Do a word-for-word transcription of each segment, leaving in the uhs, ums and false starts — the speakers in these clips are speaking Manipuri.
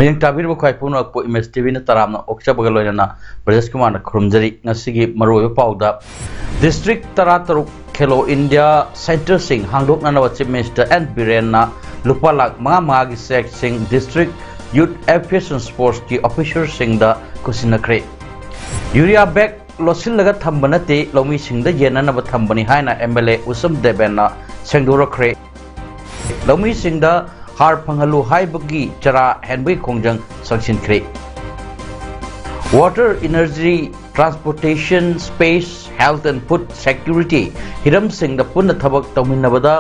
ꯃꯌꯦꯡ ꯇꯥꯕꯤꯔꯤꯕ ꯈ꯭ꯋꯥꯏ ꯄꯨꯝꯅꯃꯛꯄꯨ ꯏꯃꯦꯖ ꯇꯤꯚꯤꯅ ꯇꯔꯥꯝꯅ ꯑꯣꯛꯆꯕꯒ ꯂꯣꯏꯅꯅ ꯕ꯭ꯔꯖꯦꯁ ꯀꯨꯃꯥꯔꯅ ꯈꯨꯔꯨꯝꯖꯔꯤ꯫ ꯉꯁꯤꯒꯤ ꯃꯔꯨꯑꯣꯏꯕ ꯄꯥꯎꯗ, ꯗꯤꯁꯇ꯭ꯔꯤꯛ ꯇꯔꯥꯇꯔꯨꯛ ꯈꯦꯂꯣ ꯏꯟꯗꯤꯌꯥ ꯁꯦꯟꯇꯔꯁꯤꯡ ꯍꯥꯡꯗꯣꯛꯅꯅꯕ ꯆꯤꯐ ꯃꯤꯅꯤꯁꯇꯔ ꯑꯦꯟ ꯕꯤꯔꯦꯟꯅ ꯂꯨꯄꯥ ꯂꯥꯈ ꯃꯉꯥ ꯃꯉꯥꯒꯤ ꯆꯦꯛꯁꯤꯡ ꯗꯤꯁꯇ꯭ꯔꯤꯛ ꯌꯨꯠ ꯑꯦꯁꯣꯁꯤꯌꯦꯁꯟ ꯁ꯭ꯄꯣꯔꯠꯁꯀꯤ ꯑꯣꯐꯤꯁꯔꯁꯤꯡꯗ ꯈꯨꯠꯁꯤꯟꯅꯈ꯭ꯔꯦ꯫ ꯌꯨꯔꯤꯌꯥ ꯕꯦꯒ ꯂꯣꯠꯁꯤꯜꯂꯒ ꯊꯝꯕ ꯅꯠꯇꯦ, ꯂꯧꯃꯤꯁꯤꯡꯗ ꯌꯦꯟꯅꯅꯕ ꯊꯝꯕꯅꯤ ꯍꯥꯏꯅ ꯑꯦꯝ ꯑꯦꯜ ꯑꯦ ꯎꯁꯝ ꯗꯦꯕꯦꯟꯅ ꯁꯦꯡꯗꯣꯔꯛꯈ꯭ꯔꯦ꯫ ꯂꯧꯃꯤꯁꯤꯡꯗ ꯍꯥꯔ ꯐꯪꯍꯜꯂꯨ ꯍꯥꯏꯕꯒꯤ ꯆꯔꯥ ꯍꯦꯟꯕꯒꯤ ꯈꯣꯡꯖꯪ ꯆꯪꯁꯤꯟꯈ꯭ꯔꯦ꯫ Water, energy, transportation, space, health and food security ꯍꯤꯔꯝꯁꯤꯡꯗ ꯄꯨꯟꯅ ꯊꯕꯛ ꯇꯧꯃꯤꯟꯅꯕꯗ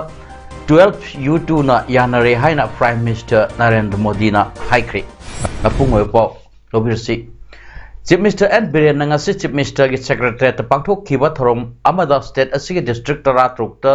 ꯇꯨꯋꯦꯜꯐ ꯌꯨ ꯇꯨꯅ ꯌꯥꯅꯔꯦ ꯍꯥꯏꯅ ꯄ꯭ꯔꯥꯏꯝ ꯃꯤꯅꯤꯁꯇꯔ ꯅꯔꯦꯟꯗ꯭ꯔ ꯃꯣꯗꯤꯅ ꯍꯥꯏꯈ꯭ꯔꯦ꯫ ꯃꯄꯨꯡ ꯑꯣꯏꯕ ꯄꯥꯎ ꯂꯧꯕꯤꯔꯁꯤ꯫ ꯆꯤꯐ ꯃꯤꯅꯤꯁꯇꯔ ꯑꯦꯟ ꯕꯤꯔꯦꯟꯅ ꯉꯁꯤ ꯆꯤꯐ ꯃꯤꯅꯤꯁꯇꯔꯒꯤ ꯁꯦꯀ꯭ꯔꯦꯇꯔꯤꯌꯦꯠꯇ ꯄꯥꯡꯊꯣꯛꯈꯤꯕ ꯊꯧꯔꯝ ꯑꯃꯗ ꯁ꯭ꯇꯦꯠ ꯑꯁꯤꯒꯤ ꯗꯤꯁꯇ꯭ꯔꯤꯛ ꯇꯔꯥꯇꯔꯨꯛꯇ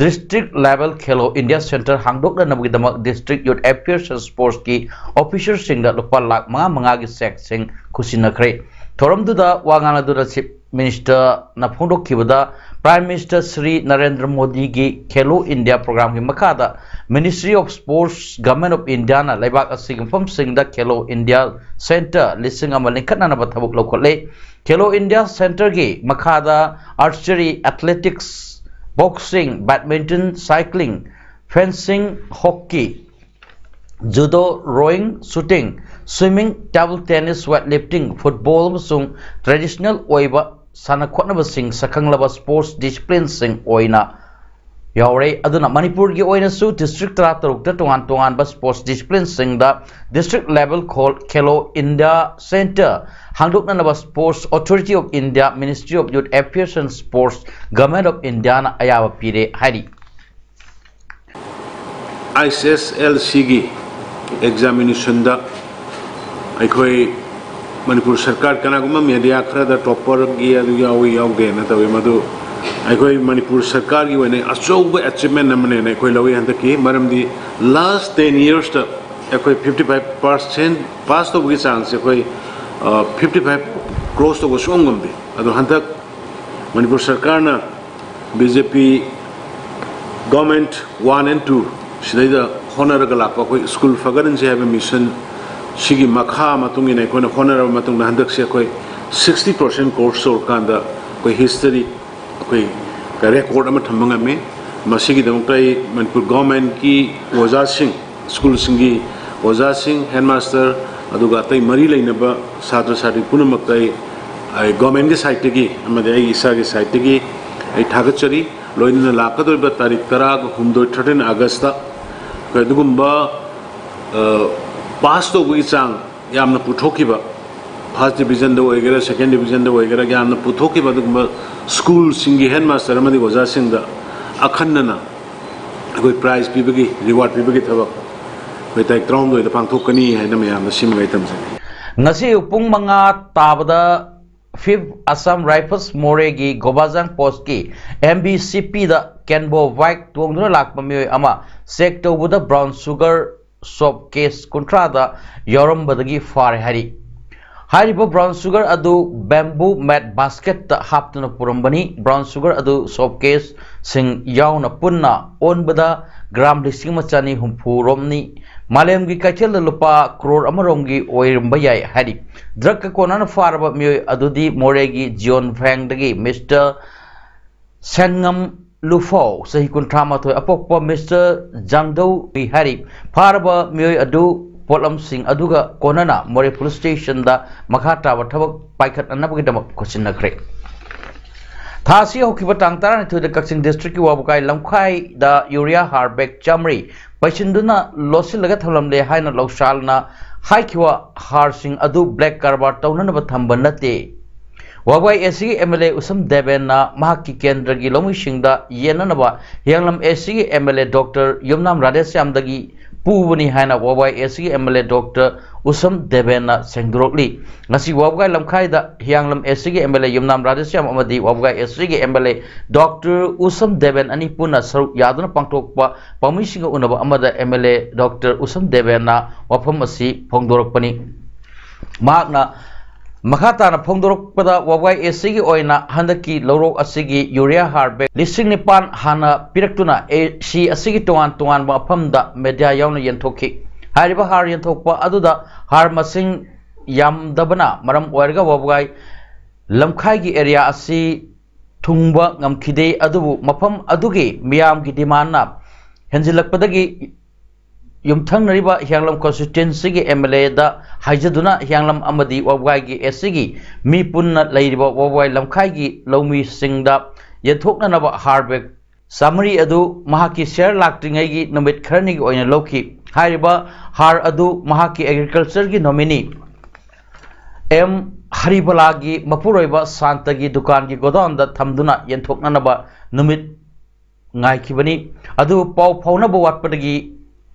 district level Khelo India centre ꯍꯥꯡꯗꯣꯛꯅꯅꯕꯒꯤꯗꯃꯛ ꯗꯤꯁꯇ꯭ꯔꯤꯛ ꯌꯨꯠ ꯑꯦꯐꯤꯌꯔꯁ ꯑꯦꯟ ꯁ꯭ꯄꯣꯔꯠꯁꯀꯤ ꯑꯣꯐꯤꯁꯔꯁꯤꯡꯗ ꯂꯨꯄꯥ ꯂꯥꯈ ꯃꯉꯥ ꯃꯉꯥꯒꯤ ꯆꯦꯛꯁꯤꯡ ꯈꯨꯠꯁꯤꯟꯅꯈ꯭ꯔꯦ꯫ ꯊꯧꯔꯝꯗꯨꯗ ꯋꯥ ꯉꯥꯡꯅꯗꯨꯅ ꯆꯤꯐ ꯃꯤꯅꯤꯁꯇꯔꯅ ꯐꯣꯡꯗꯣꯛꯈꯤꯕꯗ, ꯄ꯭ꯔꯥꯏꯝ ꯃꯤꯅꯤꯁꯇꯔ ꯁ꯭ꯔꯤ ꯅꯔꯦꯟꯗ꯭ꯔ ꯃꯣꯗꯤꯒꯤ ꯈꯦꯂꯣ ꯏꯟꯗꯤꯌꯥ ꯄ꯭ꯔꯣꯒ꯭ꯔꯥꯝꯒꯤ ꯃꯈꯥꯗ ministry of sports, government of ꯏꯟꯗꯤꯌꯥꯅ ꯂꯩꯕꯥꯛ ꯑꯁꯤꯒꯤ ꯃꯐꯝꯁꯤꯡꯗ ꯈꯦꯂꯣ ꯏꯟꯗꯤꯌꯥ ꯁꯦꯟꯇꯔ ꯂꯤꯁꯤꯡ ꯑꯃ ꯂꯤꯡꯈꯠꯅꯅꯕ ꯊꯕꯛ ꯂꯧꯈꯠꯂꯦ꯫ ꯈꯦꯂꯣ ꯏꯟꯗꯤꯌꯥ ꯁꯦꯟꯇꯔꯒꯤ ꯃꯈꯥꯗ archery, athletics, boxing, badminton, cycling, fencing, hockey, judo, rowing, shooting, swimming, table tennis, weight lifting, football ꯑꯃꯁꯨꯡ ꯇ꯭ꯔꯦꯗꯤꯁꯅꯦꯜ ꯑꯣꯏꯕ ꯁꯥꯟꯅ ꯈꯣꯠꯅꯕꯁꯤꯡ ꯁꯛꯈꯪꯂꯕ ꯁ꯭ꯄꯣꯔꯠꯁ ꯗꯤꯁꯤꯄ꯭ꯂꯤꯟꯁꯤꯡ ꯑꯣꯏꯅ ꯌꯥꯎꯔꯦ꯫ ꯑꯗꯨꯅ ꯃꯅꯤꯄꯨꯔꯒꯤ ꯑꯣꯏꯅꯁꯨ ꯗꯤꯁꯇ꯭ꯔꯤꯛ ꯇꯔꯥꯇꯔꯨꯛꯇ ꯇꯣꯉꯥꯟ ꯇꯣꯉꯥꯟꯕ ꯁ꯭ꯄꯣꯔꯠꯁ ꯗꯤꯁꯤꯄ꯭ꯂꯤꯟꯁꯤꯡꯗ ꯗꯤꯁꯇ꯭ꯔꯤꯛ ꯂꯦꯚꯦꯜ ꯈꯣꯜ-, ꯈꯦꯂꯣ ꯏꯟꯗꯤꯌꯥ ꯁꯦꯟꯇꯔ ꯍꯥꯡꯗꯣꯛꯅꯅꯕ sports authority of India, ministry of youth affairs and sports, government of ꯏꯟꯗꯤꯌꯥꯅ ꯑꯌꯥꯕ ꯄꯤꯔꯦ ꯍꯥꯏꯔꯤ꯫ ꯑꯥꯏ ꯑꯦꯁ ꯑꯦꯜ ꯁꯤꯒꯤ ꯑꯦꯛꯖꯥꯃꯤꯅꯦꯁꯟꯗ ꯑꯩꯈꯣꯏ ꯃꯅꯤꯄꯨꯔ ꯁꯔꯀꯥꯔ, ꯀꯅꯥꯒꯨꯝꯕ ꯃꯦꯗꯤꯌꯥ ꯈꯔꯗ ꯇꯣꯞꯄꯔꯒꯤ ꯑꯗꯨ ꯌꯥꯎꯏ ꯌꯥꯎꯗꯦꯅ ꯇꯧꯏ, ꯃꯗꯨ ꯑꯩꯈꯣꯏ ꯃꯅꯤꯄꯨꯔ ꯁꯔꯀꯥꯔꯒꯤ ꯑꯣꯏꯅ ꯑꯆꯧꯕ ꯑꯦꯆꯤꯞꯃꯦꯟ ꯑꯃꯅꯦꯅ ꯑꯩꯈꯣꯏ ꯂꯧꯏ ꯍꯟꯗꯛꯀꯤ꯫ ꯃꯔꯝꯗꯤ ꯂꯥꯁ ꯇꯦꯟ ꯌꯔꯁꯇ ꯑꯩꯈꯣꯏ ꯐꯤꯐꯇꯤ ꯐꯥꯏꯚ ꯄꯥꯔꯁꯦꯟ ꯄꯥꯁ ꯇꯧꯕꯒꯤ ꯆꯥꯡꯁꯦ ꯑꯩꯈꯣꯏ ꯐꯤꯐꯇꯤ ꯐꯥꯏꯚ ꯀ꯭ꯔꯣꯁ ꯇꯧꯕ ꯁꯨꯡꯉꯝ ꯉꯝꯗꯦ꯫ ꯑꯗꯣ ꯍꯟꯗꯛ ꯃꯅꯤꯄꯨꯔ ꯁꯔꯀꯥꯔꯅ B J P government one and two ꯁꯤꯗꯩꯗ ꯍꯣꯠꯅꯔꯒ ꯂꯥꯛꯄ ꯑꯩꯈꯣꯏ ꯁ꯭ꯀꯨꯜ ꯐꯒꯠꯍꯟꯁꯦ ꯍꯥꯏꯕ ꯃꯤꯁꯟ ꯁꯤꯒꯤ ꯃꯈꯥ ꯃꯇꯨꯡ ꯏꯟꯅ ꯑꯩꯈꯣꯏꯅ ꯍꯣꯠꯅꯔꯕ ꯃꯇꯨꯡꯗ ꯍꯟꯗꯛꯁꯦ ꯑꯩꯈꯣꯏ ꯁꯤꯛꯁꯇꯤ ꯄꯥꯔꯁꯦꯟ ꯀ꯭ꯔꯣꯁ ꯇꯧꯔꯀꯥꯟꯗ ꯑꯩꯈꯣꯏ ꯍꯤꯁꯇꯔꯤ, ꯑꯩꯈꯣꯏ ꯔꯦꯀꯣꯔꯗ ꯑꯃ ꯊꯝꯕ ꯉꯝꯃꯤ꯫ ꯃꯁꯤꯒꯤꯗꯃꯛꯇ ꯑꯩ ꯃꯅꯤꯄꯨꯔ ꯒꯣꯔꯃꯦꯟꯀꯤ ꯑꯣꯖꯥꯁꯤꯡ, ꯁ꯭ꯀꯨꯜꯁꯤꯡꯒꯤ ꯑꯣꯖꯥꯁꯤꯡ, ꯍꯦꯗꯃꯥꯁꯇꯔ, ꯑꯗꯨꯒ ꯑꯇꯩ ꯃꯔꯤ ꯂꯩꯅꯕ ꯁꯥꯇ꯭ꯔ ꯁꯥꯇ꯭ꯔꯤ ꯄꯨꯝꯅꯃꯛꯇ ꯑꯩ, ꯑꯩ ꯒꯣꯔꯃꯦꯟꯒꯤ ꯁꯥꯏꯠꯇꯒꯤ ꯑꯃꯗꯤ ꯑꯩꯒꯤ ꯏꯁꯥꯒꯤ ꯁꯥꯏꯠꯇꯒꯤ ꯑꯩ ꯊꯥꯒꯠꯆꯔꯤ꯫ ꯂꯣꯏꯅꯅ ꯂꯥꯛꯀꯗꯧꯔꯤꯕ ꯇꯥꯔꯤꯛ ꯇꯔꯥꯒ ꯍꯨꯝꯗꯣꯏ, ꯊꯥꯔꯇꯤꯟ ꯑꯥꯒꯁꯇ ꯑꯩꯈꯣꯏ ꯑꯗꯨꯒꯨꯝꯕ ꯄꯥꯁ ꯇꯧꯕꯒꯤ ꯆꯥꯡ ꯌꯥꯝꯅ ꯄꯨꯊꯣꯛꯈꯤꯕ, ꯐꯥꯔꯁ ꯗꯤꯕꯤꯖꯟꯗ ꯑꯣꯏꯒꯦꯔꯥ, ꯁꯦꯀꯦꯟ ꯗꯤꯕꯤꯖꯟꯗ ꯑꯣꯏꯒꯦꯔꯥ, ꯌꯥꯝꯅ ꯄꯨꯊꯣꯛꯈꯤꯕ ꯑꯗꯨꯒꯨꯝꯕ ꯁ꯭ꯀꯨꯜꯁꯤꯡꯒꯤ ꯍꯦꯗꯃꯥꯁꯇꯔ ꯑꯃꯗꯤ ꯑꯣꯖꯥꯁꯤꯡꯗ ꯑꯈꯟꯅꯅ ꯑꯩꯈꯣꯏ ꯄ꯭ꯔꯥꯏꯖ ꯄꯤꯕꯒꯤ, ꯔꯤꯋꯥꯔꯗ ꯄꯤꯕꯒꯤ ꯊꯕꯛ ꯑꯩꯈꯣꯏ ꯇꯥꯔꯤꯛ ꯇꯔꯥꯍꯨꯝꯗꯣꯏꯗ ꯄꯥꯡꯊꯣꯛꯀꯅꯤ ꯍꯥꯏꯅ ꯃꯌꯥꯝꯗ ꯁꯤꯃꯒ ꯑꯩ ꯇꯝꯖꯒꯦ꯫ ꯉꯁꯤ ꯑꯌꯨꯛ ꯄꯨꯡ ꯃꯉꯥ ꯇꯥꯕꯗ ꯐꯤꯐ ꯑꯁꯥꯝ ꯔꯥꯏꯐꯜꯁ ꯃꯣꯔꯦꯒꯤ ꯒꯣꯕꯥꯖꯥꯡ ꯄꯣꯁꯀꯤ ꯑꯦꯝ ꯕꯤ ꯁꯤ ꯄꯤꯗ ꯀꯦꯟꯕꯣ ꯕꯥꯏꯛ ꯇꯣꯡꯗꯨꯅ ꯂꯥꯛꯄ ꯃꯤꯑꯣꯏ ꯑꯃ ꯆꯦꯛ ꯇꯧꯕꯗ ꯕ꯭ꯔꯥꯎꯟ ꯁꯨꯒꯔ ꯁꯣꯞ ꯀꯦꯁ ꯀꯨꯟꯊ꯭ꯔꯥꯗ ꯌꯥꯎꯔꯝꯕꯗꯒꯤ ꯐꯥꯔꯦ ꯍꯥꯏꯔꯤ꯫ ꯍꯥꯏꯔꯤꯕ ꯕ꯭ꯔꯥꯎꯟ ꯁꯨꯒꯔ ꯑꯗꯨ ꯕꯦꯝꯕꯨ ꯃꯦꯠ ꯕꯥꯁꯀꯦꯠꯇ ꯍꯥꯞꯇꯨꯅ ꯄꯨꯔꯝꯕꯅꯤ꯫ ꯕ꯭ꯔꯥꯎꯟ ꯁꯨꯒꯔ ꯑꯗꯨ ꯁꯣꯞ ꯀꯦꯁꯁꯤꯡ ꯌꯥꯎꯅ ꯄꯨꯟꯅ ꯑꯣꯟꯕꯗ ꯒ꯭ꯔꯥꯝ ꯂꯤꯁꯤꯡ ꯑꯃ ꯆꯅꯤ ꯍꯨꯝꯐꯨ ꯔꯣꯝꯅꯤ꯫ ꯃꯥꯂꯦꯝꯒꯤ ꯀꯩꯊꯦꯜꯗ ꯂꯨꯄꯥ ꯀ꯭ꯔꯣꯔ ꯑꯃꯔꯣꯝꯒꯤ ꯑꯣꯏꯔꯝꯕ ꯌꯥꯏ ꯍꯥꯏꯔꯤ꯫ ꯗ꯭ꯔꯒꯀ ꯀꯣꯟꯅꯅ ꯐꯥꯔꯕ ꯃꯤꯑꯣꯏ ꯑꯗꯨꯗꯤ ꯃꯣꯔꯦꯒꯤ ꯖꯤꯌꯣꯟ ꯐꯦꯡꯗꯒꯤ ꯃꯤꯁꯇꯔ ꯁꯦꯟꯉꯝ ꯂꯨꯐꯥꯎ, ꯆꯍꯤ ꯀꯨꯟꯊ꯭ꯔꯥ ꯃꯥꯊꯣꯏ ꯑꯄꯣꯛꯄ ꯃꯤꯁꯇꯔ ꯖꯥꯡꯗꯧ ꯍꯥꯏꯔꯤ꯫ ꯐꯥꯔꯕ ꯃꯤꯑꯣꯏ ꯑꯗꯨ ꯄꯣꯠꯂꯝꯁꯤꯡ ꯑꯗꯨꯒ ꯀꯣꯟꯅꯅ ꯃꯣꯔꯦ ꯄꯨꯂꯤꯁ ꯁ꯭ꯇꯦꯁꯟꯗ ꯃꯈꯥ ꯇꯥꯕ ꯊꯕꯛ ꯄꯥꯏꯈꯠꯅꯅꯕꯒꯤꯗꯃꯛ ꯈꯨꯠꯁꯤꯟꯅꯈ꯭ꯔꯦ꯫ ꯊꯥ ꯑꯁꯤ ꯍꯧꯈꯤꯕ ꯇꯥꯡ ꯇꯔꯥꯅꯤꯊꯣꯏꯗ ꯀꯛꯆꯤꯡ ꯗꯤꯁꯇ꯭ꯔꯤꯛꯀꯤ ꯋꯥꯕꯒꯥꯏ ꯂꯝꯈꯥꯏꯗ ꯌꯨꯔꯤꯌꯥ ꯍꯥꯔ ꯕꯦꯒ ꯆꯥꯃꯔꯤ ꯄꯩꯁꯤꯟꯗꯨꯅ ꯂꯣꯠꯁꯤꯜꯂꯒ ꯊꯝꯂꯝꯂꯦ ꯍꯥꯏꯅ ꯂꯧꯁꯥꯜꯅ ꯍꯥꯏꯈꯤꯕ ꯍꯥꯔꯁꯤꯡ ꯑꯗꯨ ꯕ꯭ꯂꯦꯛ ꯀꯔꯕꯥꯔ ꯇꯧꯅꯅꯕ ꯊꯝꯕ ꯅꯠꯇꯦ꯫ ꯋꯥꯕꯒꯥꯏ ꯑꯦ ꯁꯤꯒꯤ ꯑꯦꯝ ꯑꯦꯜ ꯑꯦ ꯎꯁꯝ ꯗꯦꯕꯦꯟꯅ ꯃꯍꯥꯛꯀꯤ ꯀꯦꯟꯗ꯭ꯔꯒꯤ ꯂꯧꯃꯤꯁꯤꯡꯗ ꯌꯦꯟꯅꯅꯕ ꯍꯤꯌꯥꯡꯂꯝ ꯑꯦ ꯁꯤꯒꯤ ꯑꯦꯝ ꯑꯦꯜ ꯑꯦ ꯗꯣꯛꯇꯔ ꯌꯨꯝꯅꯥꯝ ꯔꯥꯙꯦꯁ꯭ꯌꯥꯝꯗꯒꯤ ꯄꯨꯕꯅꯤ ꯍꯥꯏꯅ ꯋꯥꯕꯒꯥꯏ ꯑꯦꯁ ꯁꯤꯒꯤ ꯑꯦꯝ ꯑꯦꯜ ꯑꯦ ꯗꯣꯛꯇꯔ ꯎꯁꯝ ꯗꯦꯕꯦꯟꯅ ꯁꯦꯡꯗꯣꯔꯛꯂꯤ꯫ ꯉꯁꯤ ꯋꯥꯕꯒꯥꯏ ꯂꯝꯈꯥꯏꯗ ꯍꯤꯌꯥꯡꯂꯝ ꯑꯦꯁ ꯁꯤꯒꯤ ꯑꯦꯝ ꯑꯦꯜ ꯑꯦ ꯌꯨꯝꯅꯥꯝ ꯔꯥꯙꯦꯁ꯭ꯌꯥꯝ ꯑꯃꯗꯤ ꯋꯥꯕꯒꯥꯏ ꯑꯦꯁ ꯁꯤꯒꯤ ꯑꯦꯝ ꯑꯦꯜ ꯑꯦ ꯗꯣꯛꯇꯔ ꯎꯁꯝ ꯗꯦꯕꯦꯟ ꯑꯅꯤ ꯄꯨꯟꯅ ꯁꯔꯨꯛ ꯌꯥꯗꯨꯅ ꯄꯥꯡꯊꯣꯛꯄ ꯄꯥꯎꯃꯤꯁꯤꯡꯒ ꯎꯅꯕ ꯑꯃꯗ ꯑꯦꯝ ꯑꯦꯜ ꯑꯦ ꯗꯣꯛꯇꯔ ꯎꯁꯝ ꯗꯦꯕꯦꯟꯅ ꯋꯥꯐꯝ ꯑꯁꯤ ꯐꯣꯡꯗꯣꯔꯛꯄꯅꯤ꯫ ꯃꯍꯥꯛꯅ ꯃꯈꯥ ꯇꯥꯅ ꯐꯣꯡꯗꯣꯔꯛꯄꯗ, ꯋꯥꯕꯒꯥꯏ ꯑꯦꯁ ꯁꯤꯒꯤ ꯑꯣꯏꯅ ꯍꯟꯗꯛꯀꯤ ꯂꯧꯔꯣꯛ ꯑꯁꯤꯒꯤ ꯌꯨꯔꯤꯌꯥ ꯍꯥꯔ ꯕꯦꯒ ꯂꯤꯁꯤꯡ ꯅꯤꯄꯥꯟ ꯍꯥꯟꯅ ꯄꯤꯔꯛꯇꯨꯅ ꯑꯦ ꯁꯤ ꯑꯁꯤꯒꯤ ꯇꯣꯉꯥꯟ ꯇꯣꯉꯥꯟꯕ ꯃꯐꯝꯗ ꯃꯦꯗꯤꯌꯥ ꯌꯥꯎꯅ ꯌꯦꯟꯊꯣꯛꯈꯤ꯫ ꯍꯥꯏꯔꯤꯕ ꯍꯥꯔ ꯌꯦꯟꯊꯣꯛꯄ ꯑꯗꯨꯗ ꯍꯥꯔ ꯃꯁꯤꯡ ꯌꯥꯝꯗꯕꯅ ꯃꯔꯝ ꯑꯣꯏꯔꯒ ꯋꯥꯕꯒꯥꯏ ꯂꯝꯈꯥꯏꯒꯤ ꯑꯦꯔꯤꯌꯥ ꯑꯁꯤ ꯊꯨꯡꯕ ꯉꯝꯈꯤꯗꯦ꯫ ꯑꯗꯨꯕꯨ ꯃꯐꯝ ꯑꯗꯨꯒꯤ ꯃꯤꯌꯥꯝꯒꯤ ꯗꯤꯃꯥꯟꯅ ꯍꯦꯟꯖꯤꯜꯂꯛꯄꯗꯒꯤ ꯌꯨꯝꯊꯪꯅꯔꯤꯕ ꯍꯤꯌꯥꯡꯂꯝ ꯀꯣꯟꯁꯇꯤꯇ꯭ꯋꯦꯟꯁꯤꯒꯤ ꯑꯦꯝ ꯑꯦꯜ ꯑꯦꯗ ꯍꯥꯏꯖꯗꯨꯅ ꯍꯤꯌꯥꯡꯂꯝ ꯑꯃꯗꯤ ꯋꯥꯕꯒꯥꯏꯒꯤ ꯑꯦꯁ ꯁꯤꯒꯤ ꯃꯤ ꯄꯨꯟꯅ ꯂꯩꯔꯤꯕ ꯋꯥꯕꯒꯥꯏ ꯂꯝꯈꯥꯏꯒꯤ ꯂꯧꯃꯤꯁꯤꯡꯗ ꯌꯦꯟꯊꯣꯛꯅꯅꯕ ꯍꯥꯔ ꯕꯦꯒ ꯆꯥꯃꯔꯤ ꯑꯗꯨ ꯃꯍꯥꯛꯀꯤ ꯁꯤꯌꯥꯔ ꯂꯥꯛꯇ꯭ꯔꯤꯉꯩꯒꯤ ꯅꯨꯃꯤꯠ ꯈꯔꯅꯤꯒꯤ ꯑꯣꯏꯅ ꯂꯧꯈꯤ꯫ ꯍꯥꯏꯔꯤꯕ ꯍꯥꯔ ꯑꯗꯨ ꯃꯍꯥꯛꯀꯤ ꯑꯦꯒ꯭ꯔꯤꯀꯜꯆꯔꯒꯤ ꯅꯣꯃꯤꯅꯤ ꯑꯦꯝ ꯍꯔꯤꯕꯂꯥꯒꯤ ꯃꯄꯨꯔꯣꯏꯕ ꯁꯥꯟꯇꯒꯤ ꯗꯨꯀꯥꯟꯒꯤ ꯒꯣꯗꯥꯎꯟꯗ ꯊꯝꯗꯨꯅ ꯌꯦꯟꯊꯣꯛꯅꯅꯕ ꯅꯨꯃꯤꯠ ꯉꯥꯏꯈꯤꯕꯅꯤ꯫ ꯑꯗꯨꯕꯨ ꯄꯥꯎ ꯐꯥꯎꯅꯕ ꯋꯥꯠꯄꯗꯒꯤ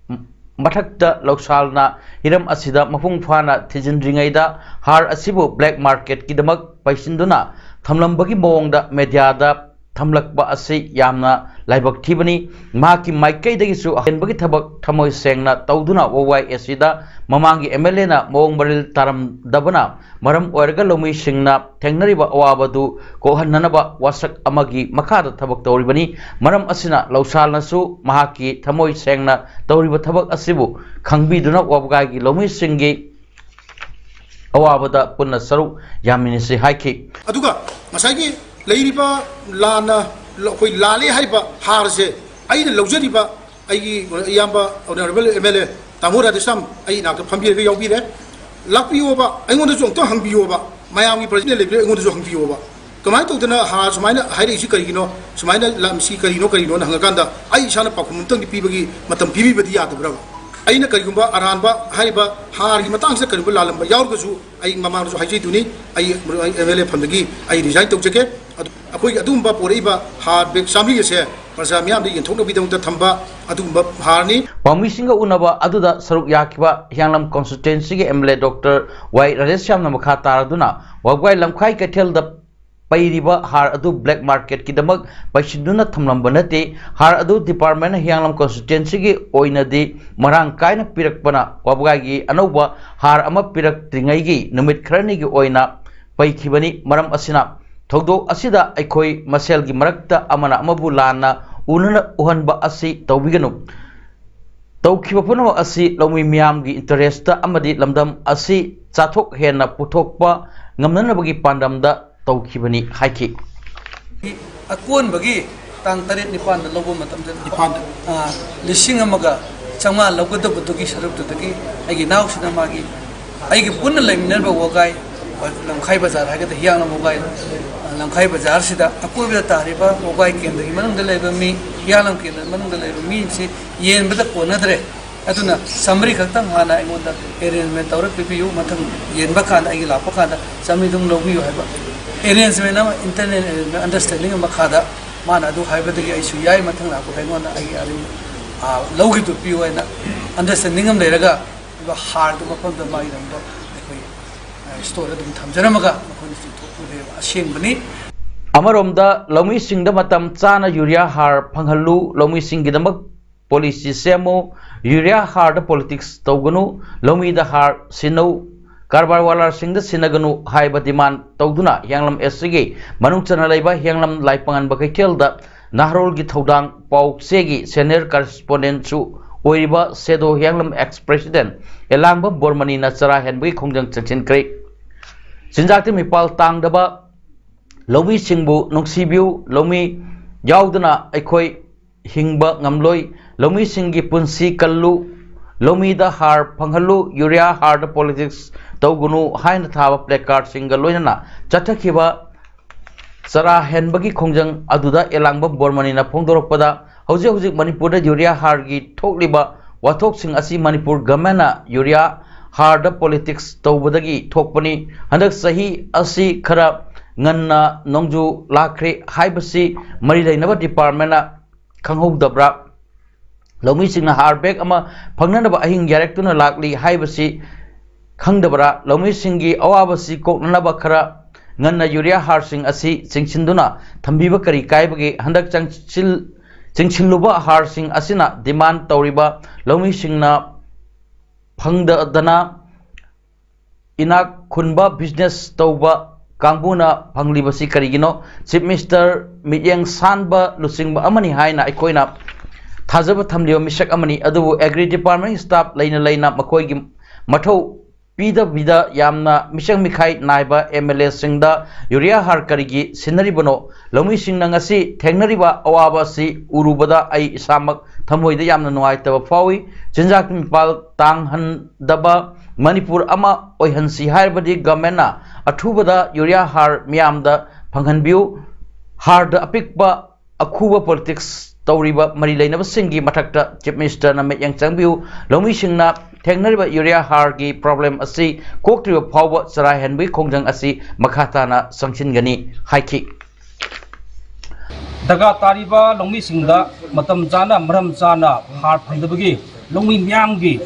ꯃꯊꯛꯇ ꯂꯧꯁꯥꯜꯅ ꯍꯤꯔꯝ ꯑꯁꯤꯗ ꯃꯄꯨꯡ ꯐꯥꯅ ꯊꯤꯖꯤꯟꯗ꯭ꯔꯤꯉꯩꯗ ꯍꯥꯔ ꯑꯁꯤꯕꯨ ꯕ꯭ꯂꯦꯛ ꯃꯥꯔꯀꯦꯠꯀꯤꯗꯃꯛ ꯄꯩꯁꯤꯟꯗꯨꯅ ꯊꯝꯂꯝꯕꯒꯤ ꯃꯑꯣꯡꯗ ꯃꯦꯗꯤꯌꯥꯗ ꯊꯝꯂꯛꯄ ꯑꯁꯤ ꯌꯥꯝꯅ ꯂꯥꯏꯕꯛ ꯊꯤꯕꯅꯤ꯫ ꯃꯍꯥꯛꯀꯤ ꯃꯥꯏꯀꯩꯗꯒꯤꯁꯨ ꯑꯍꯦꯟꯕꯒꯤ ꯊꯕꯛ ꯊꯃꯣꯏ ꯁꯦꯡꯅ ꯇꯧꯗꯨꯅ ꯋꯥꯏ ꯑꯦꯁ ꯁꯤꯗ ꯃꯃꯥꯡꯒꯤ ꯑꯦꯝ ꯑꯦꯜ ꯑꯦꯅ ꯃꯑꯣꯡ ꯃꯔꯤꯜ ꯇꯥꯔꯝꯗꯕꯅ ꯃꯔꯝ ꯑꯣꯏꯔꯒ ꯂꯧꯃꯤꯁꯤꯡꯅ ꯊꯦꯡꯅꯔꯤꯕ ꯑꯋꯥꯕꯗꯨ ꯀꯣꯛꯍꯟꯅꯅꯕ ꯋꯥꯁꯛ ꯑꯃꯒꯤ ꯃꯈꯥꯗ ꯊꯕꯛ ꯇꯧꯔꯤꯕꯅꯤ꯫ ꯃꯔꯝ ꯑꯁꯤꯅ ꯂꯧꯁꯥꯜꯅꯁꯨ ꯃꯍꯥꯛꯀꯤ ꯊꯃꯣꯏ ꯁꯦꯡꯅ ꯇꯧꯔꯤꯕ ꯊꯕꯛ ꯑꯁꯤꯕꯨ ꯈꯪꯕꯤꯗꯨꯅ ꯋꯥꯕꯒꯥꯏꯒꯤ ꯂꯧꯃꯤꯁꯤꯡꯒꯤ ꯑꯋꯥꯕꯗ ꯄꯨꯟꯅ ꯁꯔꯨꯛ ꯌꯥꯃꯤꯟꯅꯁꯤ ꯍꯥꯏꯈꯤ꯫ ꯑꯗꯨꯒ ꯉꯁꯥꯏꯒꯤ ꯂꯩꯔꯤꯕ ꯂꯥꯟꯅ ꯑꯩꯈꯣꯏ ꯂꯥꯜꯂꯦ ꯍꯥꯏꯔꯤꯕ ꯍꯥꯔꯁꯦ ꯑꯩꯅ ꯂꯧꯖꯔꯤꯕ ꯑꯩꯒꯤ ꯏꯌꯥꯝꯕ ꯑꯣꯅꯔꯦꯕꯜ ꯑꯦꯝ ꯑꯦꯜ ꯑꯦ ꯇꯥꯃꯣ ꯔꯥꯙꯦꯁ꯭ꯌꯥꯝ ꯑꯩ ꯏꯅꯥꯛꯇ ꯐꯝꯕꯤꯔꯒ ꯌꯥꯎꯕꯤꯔꯦ꯫ ꯂꯥꯛꯄꯤꯌꯣꯕ, ꯑꯩꯉꯣꯟꯗꯁꯨ ꯑꯃꯨꯛꯇꯪ ꯍꯪꯕꯤꯌꯣꯕ, ꯃꯌꯥꯝꯒꯤ ꯄ꯭ꯔꯖꯥꯅ ꯂꯩꯕꯤꯔꯦ, ꯑꯩꯉꯣꯟꯗꯁꯨ ꯍꯪꯕꯤꯌꯣꯕ꯫ ꯀꯃꯥꯏꯅ ꯇꯧꯗꯅ ꯍꯥꯔ ꯁꯨꯃꯥꯏꯅ ꯍꯥꯏꯔꯛꯏꯁꯤ ꯀꯔꯤꯒꯤꯅꯣ, ꯁꯨꯃꯥꯏꯅ ꯂꯝꯁꯤ ꯀꯔꯤꯅꯣ, ꯀꯔꯤꯅꯣꯅ ꯍꯪꯉꯀꯥꯟꯗ ꯑꯩ ꯏꯁꯥꯅ ꯄꯥꯎꯈꯨꯝ ꯑꯃꯇꯪꯗꯤ ꯄꯤꯕꯒꯤ ꯃꯇꯝ ꯄꯤꯕꯤꯕꯗꯤ ꯌꯥꯗꯕ꯭ꯔꯕ? ꯑꯩꯅ ꯀꯔꯤꯒꯨꯝꯕ ꯑꯔꯥꯟꯕ ꯍꯥꯏꯔꯤꯕ ꯍꯥꯔꯒꯤ ꯃꯇꯥꯡꯁꯤꯗ ꯀꯔꯤꯒꯨꯝꯕ ꯂꯥꯜꯂꯝꯕ ꯌꯥꯎꯔꯒꯁꯨ ꯑꯩ ꯃꯃꯥꯡꯗꯁꯨ ꯍꯥꯏꯖꯩꯗꯨꯅꯤ, ꯑꯩ ꯑꯦꯝ ꯑꯦꯜ ꯑꯦ ꯐꯝꯗꯒꯤ ꯑꯩ ꯔꯤꯖꯥꯏꯟ ꯇꯧꯖꯒꯦ꯫ ꯑꯗꯨ ꯑꯩꯈꯣꯏꯒꯤ ꯑꯗꯨꯒꯨꯝꯕ ꯄꯣꯔꯛꯏꯕ ꯍꯥꯔ ꯕꯦꯒ ꯆꯥꯝꯃꯔꯤ ꯑꯁꯦ ꯄ꯭ꯔꯖꯥ ꯃꯤꯌꯥꯝꯗ ꯌꯦꯟꯊꯣꯛꯅꯕꯒꯤꯗꯃꯛꯇ ꯊꯝꯕ ꯑꯗꯨꯒꯨꯝꯕ ꯍꯥꯔꯅꯤ꯫ ꯄꯥꯎꯃꯤꯁꯤꯡꯒ ꯎꯅꯕ ꯑꯗꯨꯗ ꯁꯔꯨꯛ ꯌꯥꯈꯤꯕ ꯍꯤꯌꯥꯡꯂꯝ constituencyꯒꯤ MLA Doctor ꯋꯥꯏ ꯔꯥꯙꯦꯁ꯭ꯌꯥꯝꯅ ꯃꯈꯥ ꯇꯥꯔꯗꯨꯅ ꯋꯥꯕꯒꯥꯏ ꯂꯝꯈꯥꯏ ꯀꯩꯊꯦꯜꯗ ꯄꯩꯔꯤꯕ ꯍꯥꯔ ꯑꯗꯨ black marketꯀꯤꯗꯃꯛ ꯄꯩꯁꯤꯟꯗꯨꯅ ꯊꯝꯂꯝꯕ ꯅꯠꯇꯦ꯫ ꯍꯥꯔ ꯑꯗꯨ departmentꯅ ꯍꯤꯌꯥꯡꯂꯝ constituencyꯒꯤ ꯑꯣꯏꯅꯗꯤ ꯃꯔꯥꯡ ꯀꯥꯏꯅ ꯄꯤꯔꯛꯄꯅ ꯋꯥꯕꯒꯥꯏꯒꯤ ꯑꯅꯧꯕ ꯍꯥꯔ ꯑꯃ ꯄꯤꯔꯛꯇ꯭ꯔꯤꯉꯩꯒꯤ ꯅꯨꯃꯤꯠ ꯈꯔꯅꯤꯒꯤ ꯑꯣꯏꯅ ꯄꯩꯈꯤꯕꯅꯤ꯫ ꯃꯔꯝ ꯑꯁꯤꯅ ꯊꯧꯗꯣꯛ ꯑꯁꯤꯗ ꯑꯩꯈꯣꯏ ꯃꯁꯦꯜꯒꯤ ꯃꯔꯛꯇ ꯑꯃꯅ ꯑꯃꯕꯨ ꯂꯥꯟꯅ ꯎꯅꯅ ꯎꯍꯟꯕ ꯑꯁꯤ ꯇꯧꯕꯤꯒꯅꯨ꯫ ꯇꯧꯈꯤꯕ ꯄꯨꯝꯅꯃꯛ ꯑꯁꯤ ꯂꯧꯃꯤ ꯃꯤꯌꯥꯝꯒꯤ interest ꯑꯃꯗꯤ ꯂꯝꯗꯝ ꯑꯁꯤ ꯆꯥꯊꯣꯛ ꯍꯦꯟꯅ ꯄꯨꯊꯣꯛꯄ ꯉꯝꯅꯅꯕꯒꯤ ꯄꯥꯟꯗꯝꯗ ꯇꯧꯈꯤꯕꯅꯤ ꯍꯥꯏꯈꯤ꯫ ꯑꯀꯣꯟꯕꯒꯤ ꯇꯥꯡ ꯇꯔꯦꯠ ꯅꯤꯄꯥꯟꯗ ꯂꯧꯕ ꯃꯇꯝꯗ ꯅꯤꯄꯥꯟꯗ꯫ ꯑꯥ, ꯂꯤꯁꯤꯡ ꯑꯃꯒ ꯆꯥꯝꯃꯉꯥ ꯂꯧꯒꯗꯕꯗꯨꯒꯤ ꯁꯔꯨꯛꯇꯨꯗꯒꯤ ꯑꯩꯒꯤ ꯏꯅꯥꯎꯁꯤꯅ ꯃꯥꯒꯤ, ꯑꯩꯒꯤ ꯄꯨꯟꯅ ꯂꯩꯃꯤꯟꯅꯔꯤꯕ ꯋꯥꯒꯥꯏ, ꯂꯝꯈꯥꯏ ꯕꯖꯥꯔ ꯍꯥꯏꯒꯗ꯭ꯔꯥ, ꯍꯤꯌꯥꯡꯂꯝ ꯋꯥꯒꯥꯏ, ꯂꯝꯈꯥꯏ ꯕꯖꯥꯔꯁꯤꯗ ꯑꯀꯣꯏꯕꯗ ꯇꯥꯔꯤꯕ ꯋꯥꯒꯥꯏ ꯀꯦꯟꯗ꯭ꯔꯒꯤ ꯃꯅꯨꯡꯗ ꯂꯩꯕ ꯃꯤ, ꯍꯤꯌꯥꯡꯂꯝ ꯀꯦꯟꯗ꯭ꯔ ꯃꯅꯨꯡꯗ ꯂꯩꯕ ꯃꯤꯁꯤ ꯌꯦꯟꯕꯗ ꯀꯣꯟꯅꯗ꯭ꯔꯦ꯫ ꯑꯗꯨꯅ ꯆꯥꯃꯔꯤ ꯈꯛꯇꯪ ꯍꯥꯟꯅ ꯑꯩꯉꯣꯟꯗ arrangement ꯇꯧꯔ ꯄꯤꯕꯤꯌꯨ, ꯃꯊꯪ ꯌꯦꯟꯕ ꯀꯥꯟꯗ, ꯑꯩꯒꯤ ꯂꯥꯛꯄ ꯀꯥꯟꯗ ꯆꯥꯃꯔꯤꯗꯨꯝ ꯂꯧꯕꯤꯌꯨ ꯍꯥꯏꯕ arrangement ꯑꯃ, internal arrangement, understanding ꯑꯃ ꯃꯈꯥꯗ ꯃꯥꯅ ꯑꯗꯨ ꯍꯥꯏꯕꯗꯒꯤ ꯑꯩꯁꯨ ꯌꯥꯏ, ꯃꯊꯪ ꯂꯥꯛꯄꯗ ꯑꯩꯉꯣꯟꯗ ꯑꯩꯒꯤ ꯑꯗꯨꯝ, ꯑꯥ, ꯂꯧꯈꯤꯕꯗꯨ ꯄꯤꯌꯨ ꯍꯥꯏꯅ understanding ꯑꯃ ꯂꯩꯔꯒ, ꯑꯗꯨꯒ ꯍꯥꯔꯗꯨ ꯃꯐꯝꯗ ꯃꯥꯒꯤꯗꯃꯛꯇ ꯑꯩꯈꯣꯏ, ꯑꯥ, store ꯑꯗꯨꯝ ꯊꯝꯖꯔꯝꯃꯒ ꯃꯈꯣꯏꯅ ꯆꯤꯡꯊꯣꯛꯄꯅꯦꯕ ꯑꯁꯦꯡꯕꯅꯤ꯫ ꯑꯃꯔꯣꯝꯗ ꯂꯧꯃꯤꯁꯤꯡꯗ ꯃꯇꯝ ꯆꯥꯅ ꯌꯨꯔꯤꯌꯥ ꯍꯥꯔ ꯐꯪꯍꯜꯂꯨ, ꯂꯧꯃꯤꯁꯤꯡꯒꯤꯗꯃꯛ policy ꯁꯦꯝꯃꯨ, ꯌꯨꯔꯤꯌꯥ ꯍꯥꯔꯗ politics ꯇꯧꯒꯅꯨ, ꯂꯧꯃꯤꯗ ꯍꯥꯔ ꯁꯤꯟꯅꯧ, ꯀꯔꯕꯥꯔ ꯋꯥꯂꯥꯁꯤꯡꯗ ꯁꯤꯟꯅꯒꯅꯨ ꯍꯥꯏꯕ demand ꯇꯧꯗꯨꯅ ꯍꯤꯌꯥꯡꯂꯝ SCꯒꯤ ꯃꯅꯨꯡ ꯆꯟꯅ ꯂꯩꯕ ꯍꯤꯌꯥꯡꯂꯝ ꯂꯥꯏꯄꯥꯉꯟꯕ ꯀꯩꯊꯦꯜꯗ ꯅꯍꯥꯔꯣꯜꯒꯤ ꯊꯧꯗꯥꯡ ꯄꯥꯎ ꯆꯦꯒꯤ senior correspondentꯁꯨ ꯑꯣꯏꯔꯤꯕ ꯁꯦꯗꯣ ꯍꯤꯌꯥꯡꯂꯝ ex president ꯑꯦꯂꯥꯡꯕꯝ ꯕꯣꯔꯃꯅꯤꯅ ꯆꯔꯥ ꯍꯦꯟꯕꯒꯤ ꯈꯣꯡꯖꯪ ꯆꯪꯁꯤꯟꯈ꯭ꯔꯦ꯫ ꯆꯤꯟꯖꯥꯛꯇ ꯃꯤꯄꯥꯜ ꯇꯥꯡꯗꯕ ꯂꯧꯃꯤꯁꯤꯡꯕꯨ ꯅꯨꯡꯁꯤꯕꯤꯌꯨ, ꯂꯧꯃꯤ ꯌꯥꯎꯗꯅ ꯑꯩꯈꯣꯏ ꯍꯤꯡꯕ ꯉꯝꯂꯣꯏ, ꯂꯧꯃꯤꯁꯤꯡꯒꯤ ꯄꯨꯟꯁꯤ ꯀꯜꯂꯨ, ꯂꯧꯃꯤꯗ ꯍꯥꯔ ꯐꯪꯍꯜꯂꯨ, ꯌꯨꯔꯤꯌꯥ ꯍꯥꯔꯗ politics ꯇꯧꯒꯅꯨ ꯍꯥꯏꯅ ꯊꯥꯕ placardꯁꯤꯡꯒ ꯂꯣꯏꯅꯅ ꯆꯠꯊꯈꯤꯕ ꯆꯔꯥ ꯍꯦꯟꯕꯒꯤ ꯈꯣꯡꯖꯪ ꯑꯗꯨꯗ ꯑꯦꯂꯥꯡꯕꯝ ꯕꯣꯔꯃꯅꯤꯅ ꯐꯣꯡꯗꯣꯔꯛꯄꯗ, ꯍꯧꯖꯤꯛ ꯍꯧꯖꯤꯛ ꯃꯅꯤꯄꯨꯔꯗ ꯌꯨꯔꯤꯌꯥ ꯍꯥꯔꯒꯤ ꯊꯣꯛꯂꯤꯕ ꯋꯥꯊꯣꯛꯁꯤꯡ ꯑꯁꯤ ꯃꯅꯤꯄꯨꯔ governmentꯅ ꯌꯨꯔꯤꯌꯥ ꯍꯥꯔꯗ politics ꯇꯧꯕꯗꯒꯤ ꯊꯣꯛꯄꯅꯤ꯫ ꯍꯟꯗꯛ ꯆꯍꯤ ꯑꯁꯤ ꯈꯔ ꯉꯟꯅ ꯅꯣꯡꯖꯨ ꯂꯥꯛꯈ꯭ꯔꯦ ꯍꯥꯏꯕꯁꯤ ꯃꯔꯤ ꯂꯩꯅꯕ departmentꯅ ꯈꯪꯍꯧꯗꯕ꯭ꯔꯥ? ꯂꯧꯃꯤꯁꯤꯡꯅ ꯍꯥꯔ ꯕꯦꯒ ꯑꯃ ꯐꯪꯅꯅꯕ ꯑꯍꯤꯡ ꯌꯥꯔꯦꯛꯇꯨꯅ ꯂꯥꯛꯂꯤ ꯍꯥꯏꯕꯁꯤ ꯈꯪꯗꯕ꯭ꯔꯥ? ꯂꯧꯃꯤꯁꯤꯡꯒꯤ ꯑꯋꯥꯕꯁꯤ ꯀꯣꯛꯅꯅꯕ ꯈꯔ ꯉꯟꯅ ꯌꯨꯔꯤꯌꯥ ꯍꯥꯔꯁꯤꯡ ꯑꯁꯤ ꯆꯤꯡꯁꯤꯟꯗꯨꯅ ꯊꯝꯕꯤꯕ ꯀꯔꯤ ꯀꯥꯏꯕꯒꯦ? ꯍꯟꯗꯛ ꯆꯪꯁꯤꯜ-, ꯆꯤꯡꯁꯤꯜꯂꯨꯕ ꯍꯥꯔꯁꯤꯡ ꯑꯁꯤꯅ ꯗꯤꯃꯥꯟ ꯇꯧꯔꯤꯕ ꯂꯧꯃꯤꯁꯤꯡꯅ ꯐꯪꯗꯗꯅ ꯏꯅꯥꯛ ꯈꯨꯟꯕ ꯕꯤꯖꯤꯅꯦꯁ ꯇꯧꯕ ꯀꯥꯡꯕꯨꯅ ꯐꯪꯂꯤꯕꯁꯤ ꯀꯔꯤꯒꯤꯅꯣ? ꯆꯤꯐ ꯃꯤꯅꯤꯁꯇꯔ ꯃꯤꯠꯌꯦꯡ ꯁꯥꯟꯕ ꯂꯨꯆꯤꯡꯕ ꯑꯃꯅꯤ ꯍꯥꯏꯅ ꯑꯩꯈꯣꯏꯅ ꯊꯥꯖꯕ ꯊꯝꯂꯤꯕ ꯃꯤꯁꯛ ꯑꯃꯅꯤ꯫ ꯑꯗꯨꯕꯨ ꯑꯦꯒ꯭ꯔꯤ ꯗꯤꯄꯥꯔꯠꯃꯦꯟ ꯁ꯭ꯇꯥꯐ ꯂꯩꯅ ꯂꯩꯅ ꯃꯈꯣꯏꯒꯤ ꯃꯊꯧ ꯄꯤꯗꯕꯤꯗ ꯌꯥꯝꯅ ꯃꯤꯆꯪ ꯃꯤꯈꯥꯏ ꯅꯥꯏꯕ ꯑꯦꯝ ꯑꯦꯜ ꯑꯦꯁꯤꯡꯗ ꯌꯨꯔꯤꯌꯥ ꯍꯥꯔ ꯀꯔꯤꯒꯤ ꯁꯤꯟꯅꯔꯤꯕꯅꯣ? ꯂꯧꯃꯤꯁꯤꯡꯅ ꯉꯁꯤ ꯊꯦꯡꯅꯔꯤꯕ ꯑꯋꯥꯕ ꯑꯁꯤ ꯎꯔꯨꯕꯗ ꯑꯩ ꯏꯁꯥꯃꯛ ꯊꯃꯣꯏꯗ ꯌꯥꯝꯅ ꯅꯨꯡꯉꯥꯏꯇꯕ ꯐꯥꯎꯏ꯫ ꯆꯤꯟꯖꯥꯛ ꯃꯤꯄꯥꯜ ꯇꯥꯡꯍꯟꯗꯕ ꯃꯅꯤꯄꯨꯔ ꯑꯃ ꯑꯣꯏꯍꯟꯁꯤ ꯍꯥꯏꯔꯕꯗꯤ ꯒꯚꯔꯟꯃꯦꯟꯅ ꯑꯊꯨꯕꯗ ꯌꯨꯔꯤꯌꯥ ꯍꯥꯔ ꯃꯤꯌꯥꯝꯗ ꯐꯪꯍꯟꯕꯤꯌꯨ꯫ ꯍꯥꯔꯗ ꯑꯄꯤꯛꯄ ꯑꯈꯨꯕ ꯄꯣꯂꯤꯇꯤꯛꯁ ꯇꯧꯔꯤꯕ ꯃꯔꯤ ꯂꯩꯅꯕꯁꯤꯡꯒꯤ ꯃꯊꯛꯇ ꯆꯤꯐ ꯃꯤꯅꯤꯁꯇꯔꯅ ꯃꯤꯠꯌꯦꯡ ꯆꯪꯕꯤꯌꯨ꯫ ꯂꯧꯃꯤꯁꯤꯡꯅ ꯊꯦꯡꯅꯔꯤꯕ ꯌꯨꯔꯤꯌꯥ ꯍꯥꯔꯒꯤ ꯄ꯭ꯔꯣꯕ꯭ꯂꯦꯝ ꯑꯁꯤ ꯀꯣꯛꯇ꯭ꯔꯤꯕ ꯐꯥꯎꯕ ꯆꯔꯥ ꯍꯦꯟꯕꯒꯤ ꯈꯣꯡꯖꯪ ꯑꯁꯤ ꯃꯈꯥ ꯇꯥꯅ ꯆꯪꯁꯤꯟꯒꯅꯤ ꯍꯥꯏꯈꯤ꯫ ꯗꯔꯀꯥꯔ ꯇꯥꯔꯤꯕ ꯂꯧꯃꯤꯁꯤꯡꯗ ꯃꯇꯝ ꯆꯥꯅ, ꯃꯔꯝ ꯆꯥꯅ ꯍꯥꯔ ꯐꯪꯗꯕꯒꯤ ꯂꯧꯃꯤ ꯃꯤꯌꯥꯝꯒꯤ,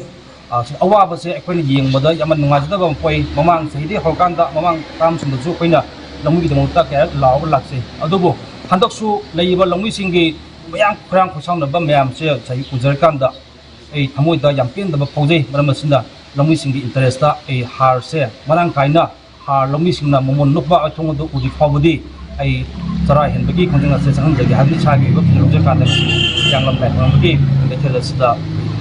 ꯑ, ꯑꯋꯥꯕꯁꯦ ꯑꯩꯈꯣꯏꯅ ꯌꯦꯡꯕꯗ ꯌꯥꯝꯅ ꯅꯨꯡꯉꯥꯏꯖꯗꯕ ꯑꯃ ꯄꯣꯛꯏ꯫ ꯃꯃꯥꯡ ꯆꯍꯤꯗꯒꯤ ꯍꯧꯔꯀꯥꯟꯗ, ꯃꯃꯥꯡ ꯇꯥꯝꯁꯤꯡꯗꯁꯨ ꯑꯩꯈꯣꯏꯅ ꯂꯧꯃꯤꯒꯤꯗꯃꯛꯇ ꯀꯌꯥꯔꯛ ꯂꯥꯎꯔꯒ ꯂꯥꯛꯆꯩ꯫ ꯑꯗꯨꯕꯨ ꯍꯟꯗꯛꯁꯨ ꯂꯩꯔꯤꯕ ꯂꯧꯃꯤꯁꯤꯡꯒꯤ ꯃꯌꯥꯝ ꯈꯣꯏꯔꯥꯡ ꯈꯣꯏꯁꯥꯎꯅꯕ ꯃꯌꯥꯝꯁꯦ ꯉꯁꯥꯏꯒꯤ ꯎꯖꯔꯀꯥꯟꯗ ꯑꯩ ꯊꯃꯣꯏꯗ ꯌꯥꯝ ꯄꯦꯟꯗꯕ ꯐꯥꯎꯖꯩ꯫ ꯃꯔꯝ ꯑꯁꯤꯅ ꯂꯧꯃꯤꯁꯤꯡꯒꯤ ꯏꯟꯇꯔꯦꯁꯇ ꯑꯩ ꯍꯥꯔꯁꯦ ꯃꯔꯥꯡ ꯀꯥꯏꯅ ꯍꯥꯔ ꯂꯧꯃꯤꯁꯤꯡꯅ ꯃꯃꯣꯟ ꯅꯣꯛꯄ ꯑꯊꯣꯡ ꯑꯗꯨ ꯎꯗ꯭ꯔꯤ ꯐꯥꯎꯕꯗꯤ ꯑꯩ ꯆꯔꯥ ꯍꯦꯟꯕꯒꯤ ꯈꯣꯡꯖꯪ ꯑꯁꯦ ꯆꯪꯍꯟꯖꯒꯦ ꯍꯥꯏꯕꯅꯤ꯫ ꯏꯁꯥꯒꯤ ꯑꯣꯏꯕ ꯐꯤꯔꯦꯞ ꯂꯧꯖꯔꯀꯥꯟꯗ ꯉꯁꯤ ꯍꯤꯌꯥꯡꯂꯝ ꯂꯥꯏ ꯈꯨꯔꯨꯝꯕꯒꯤ ꯀꯩꯊꯦꯜ ꯑꯁꯤꯗ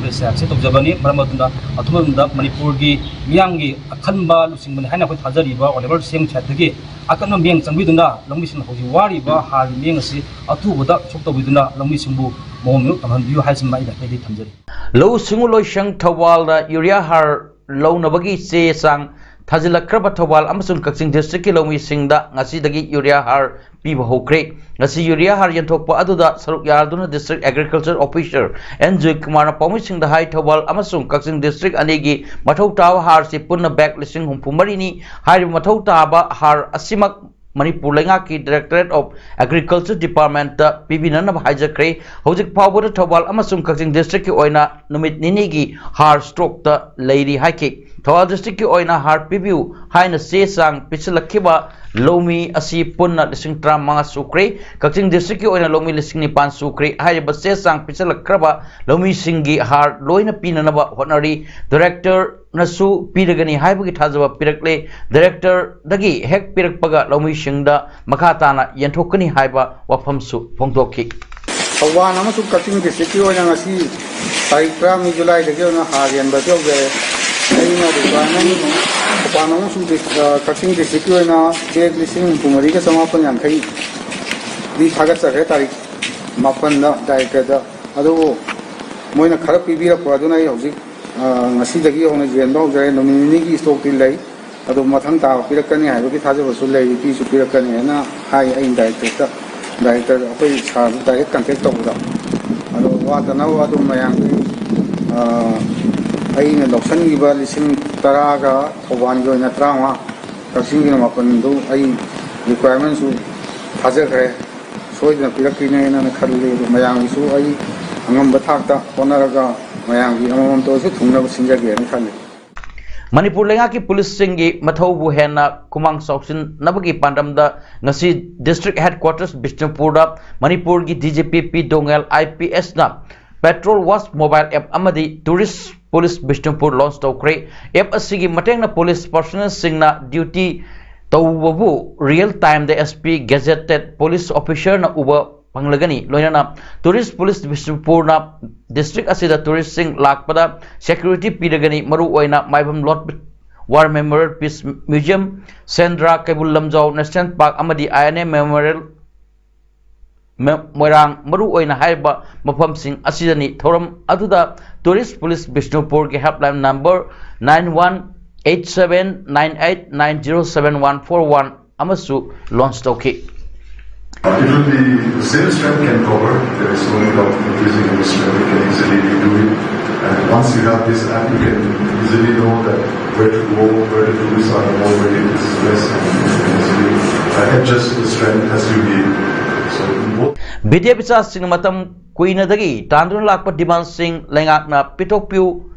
ꯄ꯭ꯔꯦꯁ ꯑꯁꯤ ꯇꯧꯖꯕꯅꯤ꯫ ꯃꯔꯝ ꯑꯗꯨꯅ ꯑꯊꯨꯕ ꯃꯇꯝꯗ ꯃꯅꯤꯄꯨꯔꯒꯤ ꯃꯤꯌꯥꯝꯒꯤ ꯑꯈꯟꯕ ꯂꯨꯆꯤꯡꯕꯅꯤ ꯍꯥꯏꯅ ꯑꯩꯈꯣꯏ ꯊꯥꯖꯔꯤꯕ ꯑꯣꯅꯔꯦꯕꯜ ꯁꯤ ꯑꯦꯝ ꯁꯥꯍꯦꯕꯇꯒꯤ ꯑꯀꯟꯕ ꯃꯤꯠꯌꯦꯡ ꯆꯪꯕꯤꯗꯨꯅ ꯂꯧꯃꯤꯁꯤꯡꯅ ꯍꯧꯖꯤꯛ ꯋꯥꯔꯤꯕ ꯍꯥꯔꯒꯤ ꯃꯤꯠꯌꯦꯡ ꯑꯁꯤ ꯑꯊꯨꯕꯗ ꯁꯣꯛ ꯇꯧꯕꯤꯗꯨꯅ ꯂꯧꯃꯤꯁꯤꯡꯕꯨ ꯃꯑꯣꯡ ꯃꯔꯤꯜ ꯇꯝꯍꯟꯕꯤꯌꯨ ꯍꯥꯏꯁꯤꯃ ꯑꯩꯅ ꯑꯇꯩꯗꯤ ꯊꯝꯖꯔꯤ꯫ ꯂꯧꯎ ꯁꯤꯡꯎ ꯂꯣꯏꯁꯪ ꯊꯧꯕꯥꯜꯗ ꯌꯨꯔꯤꯌꯥ ꯍꯥꯔ ꯂꯧꯅꯕꯒꯤ ꯆꯦ ꯆꯥꯡ ꯊꯥꯖꯤꯜꯂꯛꯈ꯭ꯔꯕ ꯊꯧꯕꯥꯜ ꯑꯃꯁꯨꯡ ꯀꯛꯆꯤꯡ ꯗꯤꯁꯇ꯭ꯔꯤꯛꯀꯤ ꯂꯧꯃꯤꯁꯤꯡꯗ ꯉꯁꯤꯗꯒꯤ ꯌꯨꯔꯤꯌꯥ ꯍꯥꯔ ꯄꯤꯕ ꯍꯧꯈ꯭ꯔꯦ꯫ ꯉꯁꯤ ꯌꯨꯔꯤꯌꯥ ꯍꯥꯔ ꯌꯦꯟꯊꯣꯛꯄ ꯑꯗꯨꯗ ꯁꯔꯨꯛ ꯌꯥꯗꯨꯅ ꯗꯤꯁꯇ꯭ꯔꯤꯛ ꯑꯦꯒ꯭ꯔꯤꯀꯜꯆꯔ ꯑꯣꯐꯤꯁꯔ ꯑꯦꯟ ꯖꯣꯏꯀꯨꯃꯥꯔꯅ ꯄꯥꯎꯃꯤꯁꯤꯡꯗ ꯍꯥꯏ, ꯊꯧꯕꯥꯜ ꯑꯃꯁꯨꯡ ꯀꯛꯆꯤꯡ ꯗꯤꯁꯇ꯭ꯔꯤꯛ ꯑꯅꯤꯒꯤ ꯃꯊꯧ ꯇꯥꯕ ꯍꯥꯔꯁꯤ ꯄꯨꯟꯅ ꯕꯦꯒ ꯂꯤꯁꯤꯡ ꯍꯨꯝꯐꯨ ꯃꯔꯤꯅꯤ꯫ ꯍꯥꯏꯔꯤꯕ ꯃꯊꯧ ꯇꯥꯕ ꯍꯥꯔ ꯑꯁꯤꯃꯛ ꯃꯅꯤꯄꯨꯔ ꯂꯩꯉꯥꯛꯀꯤ Directorate of Agriculture Departmentꯇ ꯄꯤꯕꯤꯅꯅꯕ ꯍꯥꯏꯖꯈ꯭ꯔꯦ꯫ ꯍꯧꯖꯤꯛ ꯐꯥꯎꯕꯗ ꯊꯧꯕꯥꯜ ꯑꯃꯁꯨꯡ ꯀꯛꯆꯤꯡ districtꯀꯤ ꯑꯣꯏꯅ ꯅꯨꯃꯤꯠ ꯅꯤꯅꯤꯒꯤ ꯍꯥꯔ stockꯇ ꯂꯩꯔꯤ ꯍꯥꯏꯈꯤ꯫ ꯊꯧꯕꯥꯜ districtꯀꯤ ꯑꯣꯏꯅ ꯍꯥꯔ ꯄꯤꯕꯤꯌꯨ ꯍꯥꯏꯅ ꯆꯦ ꯆꯥꯡ ꯄꯤꯁꯤꯜꯂꯛꯈꯤꯕ ꯂꯧꯃꯤ ꯑꯁꯤ ꯄꯨꯟꯅ ꯂꯤꯁꯤꯡ ꯇꯔꯥꯃꯉꯥ ꯁꯨꯈ꯭ꯔꯦ꯫ ꯀꯛꯆꯤꯡ districtꯀꯤ ꯑꯣꯏꯅ ꯂꯧꯃꯤ ꯂꯤꯁꯤꯡ ꯅꯤꯄꯥꯟ ꯁꯨꯈ꯭ꯔꯦ꯫ ꯍꯥꯏꯔꯤꯕ ꯆꯦ ꯆꯥꯡ ꯄꯤꯁꯤꯜꯂꯛꯈ꯭ꯔꯕ ꯂꯧꯃꯤꯁꯤꯡꯒꯤ ꯍꯥꯔ ꯂꯣꯏꯅ ꯄꯤꯅꯅꯕ ꯍꯣꯠꯅꯔꯤ꯫ Directorꯅꯁꯨ ꯄꯤꯔꯒꯅꯤ ꯍꯥꯏꯕꯒꯤ ꯊꯥꯖꯕ ꯄꯤꯔꯛꯂꯦ꯫ Directorꯗꯒꯤ ꯍꯦꯛ ꯄꯤꯔꯛꯄꯒ ꯂꯧꯃꯤꯁꯤꯡꯗ ꯃꯈꯥ ꯇꯥꯅ ꯌꯦꯟꯊꯣꯛꯀꯅꯤ ꯍꯥꯏꯕ ꯋꯥꯐꯝꯁꯨ ꯐꯣꯡꯗꯣꯛꯈꯤ꯫ ꯊꯧꯕꯥꯜ ꯑꯃꯁꯨꯡ ꯀꯛꯆꯤꯡ districtꯀꯤ ꯑꯣꯏꯅ ꯉꯁꯤ ꯇꯥꯔꯤꯛ ꯇꯔꯥꯃꯔꯤ Julyꯗꯒꯤ ꯑꯣꯏꯅ ꯍꯥꯔ ꯌꯦꯟꯕ ꯑꯁꯤ ꯍꯧꯖꯔꯦ꯫ ꯑꯩꯅ requirement ꯊꯧꯕꯥꯜ ꯑꯃꯁꯨꯡ ꯗꯤꯁ-, ꯑ, ꯀꯛꯆꯤꯡ districtꯀꯤ ꯑꯣꯏꯅ bag ꯂꯤꯁꯤꯡ ꯍꯨꯝꯐꯨ ꯃꯔꯤꯒ ꯆꯃꯥꯄꯟ ꯌꯥꯡꯈꯩꯗꯤ ꯊꯥꯒꯠꯆꯈ꯭ꯔꯦ ꯇꯥꯔꯤꯛ ꯃꯥꯄꯟꯗ Directorꯗ꯫ ꯑꯗꯨꯕꯨ ꯃꯣꯏꯅ ꯈꯔ ꯄꯤꯕꯤꯔꯛꯄ ꯑꯗꯨꯅ ꯑꯩ ꯍꯧꯖꯤꯛ, ꯑ, ꯉꯁꯤꯗꯒꯤ ꯍꯧꯅ ꯌꯦꯟꯕ ꯍꯧꯖꯔꯦ꯫ ꯅꯨꯃꯤꯠ ꯅꯤꯅꯤꯒꯤ stockꯇꯤ ꯂꯩ꯫ ꯑꯗꯣ ꯃꯊꯪ ꯇꯥꯕ ꯄꯤꯔꯛꯀꯅꯤ ꯍꯥꯏꯕꯒꯤ ꯊꯥꯖꯕꯁꯨ ꯂꯩꯔꯤ, ꯄꯤꯁꯨ ꯄꯤꯔꯛꯀꯅꯤ ꯍꯥꯏꯅ ꯍꯥꯏ ꯑꯩꯅ Directorꯗ꯫ Director ꯑꯩꯈꯣꯏ sirꯗ direct contact ꯇꯧꯕꯗ꯫ ꯑꯗꯣ ꯋꯥꯠꯇꯅꯕ ꯑꯗꯨꯝ ꯃꯌꯥꯝꯒꯤ, ꯑ, ꯑꯩꯅ ꯂꯧꯁꯤꯟꯈꯤꯕ ꯂꯤꯁꯤꯡ ꯇꯔꯥꯒ ꯊꯧꯕꯥꯜꯒꯤ ꯑꯣꯏꯅ ꯇꯔꯥꯃꯉꯥ, ꯀꯛꯆꯤꯡꯒꯤꯅ ꯃꯥꯄꯟꯗꯨ ꯑꯩ requirementꯁꯨ ꯊꯥꯖꯈ꯭ꯔꯦ꯫ ꯁꯣꯏꯗꯅ ꯄꯤꯔꯛꯈꯤꯅꯦꯅ ꯈꯜꯂꯤ꯫ ꯑꯗꯨ ꯃꯌꯥꯝꯒꯤꯁꯨ ꯑꯩ ꯑꯉꯝꯕ ꯊꯥꯛꯇ ꯍꯣꯠꯅꯔꯒ ꯃꯌꯥꯝꯒꯤ ꯑꯃꯃꯝꯇ ꯑꯣꯏꯔꯁꯨ ꯊꯨꯡꯅꯕ ꯁꯤꯟꯖꯒꯦꯅ ꯈꯜꯂꯤ꯫ ꯃꯅꯤꯄꯨꯔ ꯂꯩꯉꯥꯛꯀꯤ ꯄꯨꯂꯤꯁꯁꯤꯡꯒꯤ ꯃꯊꯧꯕꯨ ꯍꯦꯟꯅ ꯈꯨꯃꯥꯡ ꯆꯥꯎꯁꯤꯟꯅꯕꯒꯤ ꯄꯥꯟꯗꯝꯗ ꯉꯁꯤ district headquarters ꯕꯤꯁꯅꯨꯄꯨꯔꯗ ꯃꯅꯤꯄꯨꯔꯒꯤ DGP ꯄꯤ ꯗꯣꯉꯦꯜ IPSꯅ Patrol Watch mobile app ꯑꯃꯗꯤ Tourist Police ꯕꯤꯁꯅꯨꯄꯨꯔ launch ꯇꯧꯈ꯭ꯔꯦ꯫ App ꯑꯁꯤꯒꯤ ꯃꯇꯦꯡꯅ ꯄꯨꯂꯤꯁ personnelꯁꯤꯡꯅ duty ꯇꯧꯕꯕꯨ real timeꯗ SP gazetted police officerꯅ ꯎꯕ ꯐꯪꯂꯒꯅꯤ꯫ ꯂꯣꯏꯅꯅ Tourist Police ꯕꯤꯁꯅꯨꯄꯨꯔꯅ district ꯑꯁꯤꯗ touristꯁꯤꯡ ꯂꯥꯛꯄꯗ security ꯄꯤꯔꯒꯅꯤ꯫ ꯃꯔꯨꯑꯣꯏꯅ ꯃꯥꯏꯕꯝ Lord War Memorial, Peace Museum, ꯁꯦꯟꯗ꯭ꯔꯥ, ꯀꯩꯕꯨꯜ ꯂꯝꯖꯥꯎ National Park ꯑꯃꯗꯤ INA Memorial, ꯃ-, ꯃꯣꯏꯔꯥꯡ, ꯃꯔꯨꯑꯣꯏꯅ ꯍꯥꯏꯔꯤꯕ ꯃꯐꯝꯁꯤꯡ ꯑꯁꯤꯗꯅꯤ꯫ ꯊꯧꯔꯝ ꯑꯗꯨꯗ Tourist Police ꯕꯤꯁꯅꯨꯄꯨꯔꯒꯤ helpline number nine one eight seven nine eight nine zero seven one four one ꯑꯃꯁꯨ launch ꯇꯧꯈꯤ꯫ It will be the same strength can cover. There is no need of increasing the strength. We can easily do it. And once you have this app, you can easily know that where to go, where the tourists are more, where it is less, and you can easily Adjust the strength as you need. So in both B D F ꯏꯆꯥꯁꯤꯡꯅ ꯃꯇꯝ ꯀꯨꯏꯅꯗꯒꯤ ꯇꯥꯟꯗꯨꯅ ꯂꯥꯛꯄ ꯗꯤꯃꯥꯟꯁꯤꯡ ꯂꯩꯉꯥꯛꯅ ꯄꯤꯊꯣꯛꯄꯤꯌꯨ,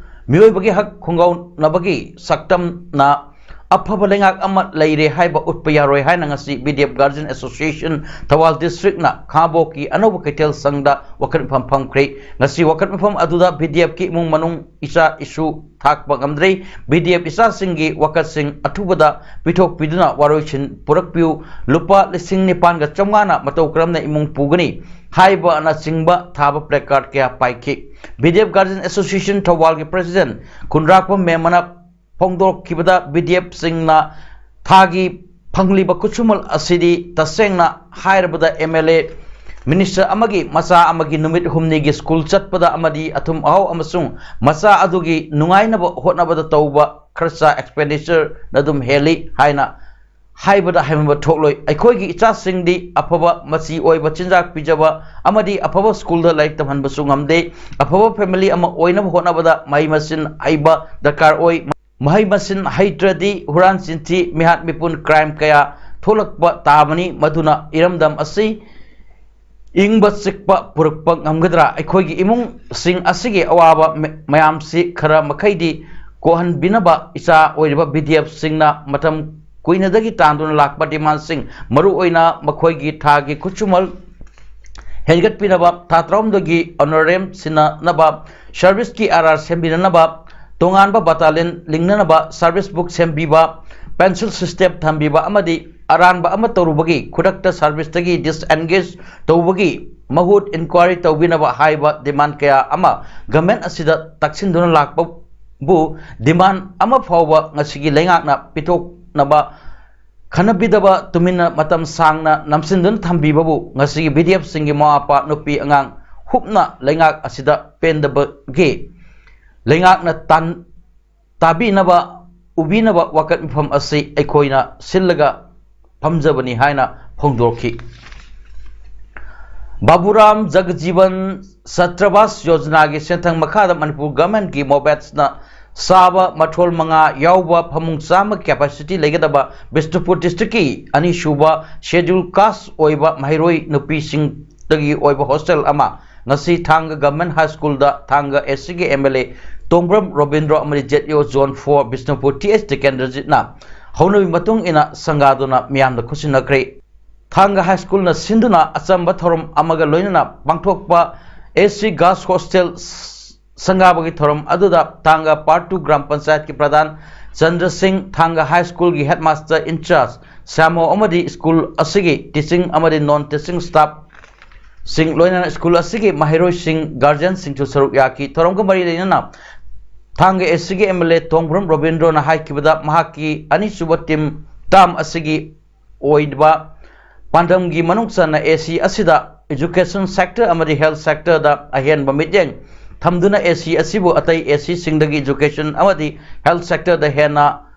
ꯃꯤꯑꯣꯏꯕꯒꯤ ꯍꯛ ꯈꯣꯡꯒꯥꯎꯅꯕꯒꯤ ꯁꯛꯇꯝꯅ ꯑꯐꯕ ꯂꯩꯉꯥꯛ ꯑꯃ ꯂꯩꯔꯦ ꯍꯥꯏꯕ ꯎꯠꯄ ꯌꯥꯔꯣꯏ ꯍꯥꯏꯅ ꯉꯁꯤ B D F Guardian Association ꯊꯧꯕꯥꯜ ꯗꯤꯁꯇ꯭ꯔꯤꯛꯅ ꯈꯥꯉꯕꯣꯛꯀꯤ ꯑꯅꯧꯕ ꯀꯩꯊꯦꯜ ꯁꯪꯗ ꯋꯥꯀꯠ ꯃꯤꯐꯝ ꯐꯝꯈ꯭ꯔꯦ꯫ ꯉꯁꯤ ꯋꯥꯀꯠ ꯃꯤꯐꯝ ꯑꯗꯨꯗ ꯕꯤ ꯗꯤ ꯑꯦꯐꯀꯤ ꯏꯃꯨꯡ ꯃꯅꯨꯡ ꯏꯆꯥ ꯏꯁꯨ ꯊꯥꯛꯄ ꯉꯝꯗ꯭ꯔꯦ꯫ ꯕꯤ ꯗꯤ ꯑꯦꯐ ꯏꯆꯥꯁꯤꯡꯒꯤ ꯋꯥꯀꯠꯁꯤꯡ ꯑꯊꯨꯕꯗ ꯄꯤꯊꯣꯛꯄꯤꯗꯨꯅ ꯋꯥꯔꯣꯏꯁꯤꯟ ꯄꯨꯔꯛꯄꯤꯌꯨ, ꯂꯨꯄꯥ ꯂꯤꯁꯤꯡ ꯅꯤꯄꯥꯟꯒ ꯆꯥꯝꯃꯉꯥꯅ ꯃꯇꯧ ꯀꯔꯝꯅ ꯏꯃꯨꯡ ꯄꯨꯒꯅꯤ ꯍꯥꯏꯕꯅꯆꯤꯡꯕ ꯊꯥꯕ placard ꯀꯌꯥ ꯄꯥꯏꯈꯤ꯫ B D F Guardian Association ꯊꯧꯕꯥꯜꯒꯤ president ꯈꯨꯟꯗ꯭ꯔꯥꯛꯄꯝ ꯃꯦꯝꯕꯅ ꯐꯣꯡꯗꯣꯛꯈꯤꯕꯗ ꯕꯤ ꯗꯤ ꯑꯦꯐꯁꯤꯡꯅ ꯊꯥꯒꯤ ꯐꯪꯂꯤꯕ ꯈꯨꯠꯁꯨꯃꯜ ꯑꯁꯤꯗꯤ ꯇꯁꯦꯡꯅ ꯍꯥꯏꯔꯕꯗ ꯑꯦꯝ ꯑꯦꯜ ꯑꯦ, minister ꯑꯃꯒꯤ ꯃꯆꯥ ꯑꯃꯒꯤ ꯅꯨꯃꯤꯠ ꯍꯨꯝꯅꯤꯒꯤ ꯁ꯭ꯀꯨꯜ ꯆꯠꯄꯗ ꯑꯃꯗꯤ ꯑꯊꯨꯝ ꯑꯍꯥꯎ ꯑꯃꯁꯨꯡ ꯃꯆꯥ ꯑꯗꯨꯒꯤ ꯅꯨꯡꯉꯥꯏꯅꯕ ꯍꯣꯠꯅꯕꯗ ꯇꯧꯕ ꯈꯔꯆꯥ expenditure ꯅ ꯑꯗꯨꯝ ꯍꯦꯜꯂꯤ ꯍꯥꯏꯅ ꯍꯥꯏꯕꯗ ꯍꯥꯏꯃꯟꯕ ꯊꯣꯛꯂꯣꯏ꯫ ꯑꯩꯈꯣꯏꯒꯤ ꯏꯆꯥꯁꯤꯡꯗꯤ ꯑꯐꯕ ꯃꯆꯤ ꯑꯣꯏꯕ ꯆꯤꯟꯖꯥꯛ ꯄꯤꯖꯕ ꯑꯃꯗꯤ ꯑꯐꯕ ꯁ꯭ꯀꯨꯜꯗ ꯂꯥꯏꯔꯤꯛ ꯇꯝꯍꯟꯕꯁꯨ ꯉꯝꯗꯦ꯫ ꯑꯐꯕ family ꯑꯃ ꯑꯣꯏꯅꯕ ꯍꯣꯠꯅꯕꯗ ꯃꯍꯩ ꯃꯁꯤꯡ ꯍꯩꯕ ꯗꯔꯀꯥꯔ ꯑꯣꯏ꯫ ꯃꯍꯩ ꯃꯁꯤꯡ ꯍꯩꯇ꯭ꯔꯗꯤ ꯍꯨꯔꯥꯟ ꯆꯤꯟꯊꯤ, ꯃꯤꯍꯥꯠ ꯃꯤꯄꯨꯟ, crime ꯀꯌꯥ ꯊꯣꯛꯂꯛꯄ ꯇꯥꯕꯅꯤ꯫ ꯃꯗꯨꯅ ꯏꯔꯝꯗꯝ ꯑꯁꯤ ꯏꯪꯕ ꯆꯤꯛꯄ ꯄꯨꯔꯛꯄ ꯉꯝꯒꯗ꯭ꯔꯥ? ꯑꯩꯈꯣꯏꯒꯤ ꯏꯃꯨꯡꯁꯤꯡ ꯑꯁꯤꯒꯤ ꯑꯋꯥꯕ ꯃ-, ꯃꯌꯥꯝꯁꯤ ꯈꯔ ꯃꯈꯩꯗꯤ ꯀꯣꯛꯍꯟꯕꯤꯅꯕ ꯏꯆꯥ ꯑꯣꯏꯔꯤꯕ ꯕꯤ ꯗꯤ ꯑꯦꯐꯁꯤꯡꯅ ꯃꯇꯝ ꯀꯨꯏꯅꯗꯒꯤ ꯇꯥꯟꯗꯨꯅ ꯂꯥꯛꯄ ꯗꯤꯃꯥꯟꯁꯤꯡ, ꯃꯔꯨꯑꯣꯏꯅ ꯃꯈꯣꯏꯒꯤ ꯊꯥꯒꯤ ꯈꯨꯠꯁꯨꯃꯜ ꯍꯦꯟꯒꯠꯄꯤꯅꯕ, ꯊꯥ ꯇꯔꯥꯍꯨꯝꯗꯣꯏꯒꯤ honorarium ꯁꯤꯟꯅꯅꯕ, service ꯀꯤ ꯑꯥꯔ ꯑꯥꯔ ꯁꯦꯝꯕꯤꯅꯅꯕ, ꯇꯣꯉꯥꯟꯕ battalion ꯂꯤꯡꯅꯅꯕ service book ꯁꯦꯝꯕꯤꯕ, pension system ꯊꯝꯕꯤꯕ ꯑꯃꯗꯤ ꯑꯔꯥꯟꯕ ꯑꯃ ꯇꯧꯔꯨꯕꯒꯤ ꯈꯨꯗꯛꯇ service ꯇꯒꯤ disengage ꯇꯧꯕꯒꯤ ꯃꯍꯨꯠ inquiry ꯇꯧꯕꯤꯅꯕ ꯍꯥꯏꯕ demand ꯀꯌꯥ ꯑꯃ government ꯑꯁꯤꯗ ꯇꯛꯁꯤꯟꯗꯨꯅ ꯂꯥꯛꯄꯕꯨ demand ꯑꯃ ꯐꯥꯎꯕ ꯉꯁꯤꯒꯤ ꯂꯩꯉꯥꯛꯅ ꯄꯤꯊꯣꯛꯅꯕ ꯈꯟꯅꯕꯤꯗꯕ ꯇꯨꯃꯤꯟꯅ ꯃꯇꯝ ꯁꯥꯡꯅ ꯅꯝꯁꯤꯟꯗꯨꯅ ꯊꯝꯕꯤꯕꯕꯨ ꯉꯁꯤꯒꯤ ꯕꯤ ꯗꯤ ꯑꯦꯐꯁꯤꯡꯒꯤ ꯃꯃꯥ ꯃꯄꯥ, ꯅꯨꯄꯤ ꯑꯉꯥꯡ ꯍꯨꯞꯅ ꯂꯩꯉꯥꯛ ꯑꯁꯤꯗ ꯄꯦꯟꯗꯕꯒꯤ ꯂꯩꯉꯥꯛꯅ ꯇꯥꯟ-, ꯇꯥꯕꯤꯅꯕ, ꯎꯕꯤꯅꯕ ꯋꯥꯀꯠ ꯃꯤꯐꯝ ꯑꯁꯤ ꯑꯩꯈꯣꯏꯅ ꯁꯤꯜꯂꯒ ꯐꯝꯖꯕꯅꯤ ꯍꯥꯏꯅ ꯐꯣꯡꯗꯣꯛꯈꯤ꯫ ꯕꯥꯕꯨꯔꯥꯝ ꯖꯒꯖꯤꯕꯟ ꯁꯇ꯭ꯔꯕꯥꯁ ꯌꯣꯖꯅꯥꯒꯤ ꯁꯦꯟꯊꯪ ꯃꯈꯥꯗ ꯃꯅꯤꯄꯨꯔ government ꯀꯤ MOBEX ꯅ ꯆꯥꯕ ꯃꯊꯣꯜ ꯃꯉꯥ ꯌꯥꯎꯕ ꯐꯃꯨꯡ ꯆꯥꯝꯃ capacity ꯂꯩꯒꯗꯕ ꯕꯤꯁꯅꯨꯄꯨꯔ district ꯀꯤ ꯑꯅꯤꯁꯨꯕ schedule caste ꯑꯣꯏꯕ ꯃꯍꯩꯔꯣꯏ ꯅꯨꯄꯤꯁꯤꯡꯗꯒꯤ ꯑꯣꯏꯕ hostel ꯑꯃ ꯉꯁꯤ ꯊꯥꯡꯒ Government High School ꯗ ꯊꯥꯡꯒ AC ꯒꯤ MLA ꯇꯣꯡꯕ꯭ꯔꯝ ꯔꯣꯕꯤꯟꯗ꯭ꯔꯣ ꯑꯃꯗꯤ ZEO Zone four Bishnupur TH ꯇꯤꯀꯦꯟꯗ꯭ꯔꯖꯤꯠꯅ ꯍꯧꯅꯕꯤ ꯃꯇꯨꯡ ꯏꯟꯅ ꯁꯪꯒꯥꯗꯨꯅ ꯃꯤꯌꯥꯝꯗ ꯈꯨꯠꯁꯤꯟꯅꯈ꯭ꯔꯦ꯫ ꯊꯥꯡꯒ High School ꯅ ꯁꯤꯟꯗꯨꯅ ꯑꯆꯝꯕ ꯊꯧꯔꯝ ꯑꯃꯒ ꯂꯣꯏꯅꯅ ꯄꯥꯡꯊꯣꯛꯄ AC Girls Hostel ꯁꯪꯒꯥꯕꯒꯤ ꯊꯧꯔꯝ ꯑꯗꯨꯗ ꯊꯥꯡꯒ Part two ꯒ꯭ꯔꯥꯝ ꯄꯟꯆꯥꯌꯠꯀꯤ ꯄ꯭ꯔꯙꯥꯟ ꯆꯟꯗ꯭ꯔ ꯁꯤꯡ, ꯊꯥꯡꯒ High School ꯒꯤ headmaster in charge ꯁ꯭ꯌꯥꯃꯣ ꯑꯃꯗꯤ school ꯑꯁꯤꯒꯤ teaching ꯑꯃꯗꯤ non teaching staff ꯁꯤꯡ, ꯂꯣꯏꯅꯅ school ꯑꯁꯤꯒꯤ ꯃꯍꯩꯔꯣꯏꯁꯤꯡ, guardian ꯁꯤꯡꯁꯨ ꯁꯔꯨꯛ ꯌꯥꯈꯤ꯫ ꯊꯧꯔꯝꯒ ꯃꯔꯤ ꯂꯩꯅꯅ ꯊꯥꯡꯒ AC ꯒꯤ MLA ꯇꯣꯡꯕ꯭ꯔꯝ ꯔꯣꯕꯤꯟꯗ꯭ꯔꯣꯅ ꯍꯥꯏꯈꯤꯕꯗ, ꯃꯍꯥꯛꯀꯤ ꯑꯅꯤꯁꯨꯕ term, term ꯑꯁꯤꯒꯤ ꯑꯣꯏꯕ ꯄꯥꯟꯗꯝꯒꯤ ꯃꯅꯨꯡ ꯆꯟꯅ AC ꯑꯁꯤꯗ education sector ꯑꯃꯗꯤ health sector ꯗ ꯑꯍꯦꯟꯕ ꯃꯤꯠꯌꯦꯡ ꯊꯝꯗꯨꯅ AC ꯑꯁꯤꯕꯨ ꯑꯇꯩ AC ꯁꯤꯡꯗꯒꯤ education ꯑꯃꯗꯤ health sector ꯗ ꯍꯦꯟꯅ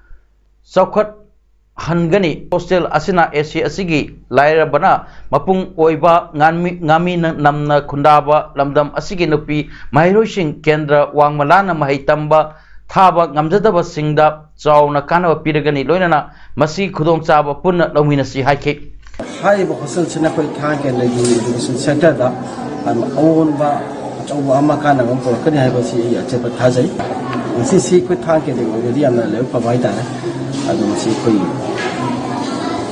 ꯆꯥꯎꯈꯠꯍꯟꯒꯅꯤ꯫ Hostel ꯑꯁꯤꯅ AC ꯑꯁꯤꯒꯤ ꯂꯥꯏꯔꯕꯅ ꯃꯄꯨꯡ ꯑꯣꯏꯕ ꯉꯥꯃꯤ, ꯉꯥꯃꯤ ꯅꯝꯅ ꯈꯨꯟꯗꯥꯕ ꯂꯝꯗꯝ ꯑꯁꯤꯒꯤ ꯅꯨꯄꯤ ꯃꯍꯩꯔꯣꯏꯁꯤꯡ ꯀꯦꯟꯗ꯭ꯔ ꯋꯥꯡꯃ ꯂꯥꯟꯅ ꯃꯍꯩ ꯇꯝꯕ ꯊꯥꯕ ꯉꯝꯖꯗꯕꯁꯤꯡꯗ ꯆꯥꯎꯅ ꯀꯥꯟꯅꯕ ꯄꯤꯔꯒꯅꯤ꯫ ꯂꯣꯏꯅꯅ ꯃꯁꯤ ꯈꯨꯗꯣꯡꯆꯥꯕ ꯄꯨꯟꯅ ꯂꯧꯃꯤꯟꯅꯁꯤ ꯍꯥꯏꯈꯤ꯫ ꯍꯥꯏꯔꯤꯕ hostel ꯁꯤꯅ ꯑꯩꯈꯣꯏ ꯊꯥꯡꯒ ꯀꯦꯟꯗ꯭ꯔꯒꯤ education sector ꯗ ꯑꯑꯣꯟꯕ ꯑꯆꯧꯕ ꯑꯃ ꯀꯥꯟꯅꯕ ꯑꯃ ꯄꯨꯔꯛꯀꯅꯤ ꯍꯥꯏꯕꯁꯤ ꯑꯩ ꯑꯆꯦꯠꯄ ꯊꯥꯖꯩ꯫ ꯃꯁꯤꯁꯤ ꯑꯩꯈꯣꯏ ꯊꯥꯡꯒ ꯀꯦꯟꯗ꯭ꯔꯒꯤ ꯑꯣꯏꯅꯗꯤ ꯌꯥꯝꯅ ꯂꯥꯏꯕꯛ ꯐꯕ ꯍꯥꯏꯇꯥꯔꯦ꯫ ꯑꯗꯣ ꯃꯁꯤ ꯑꯩꯈꯣꯏ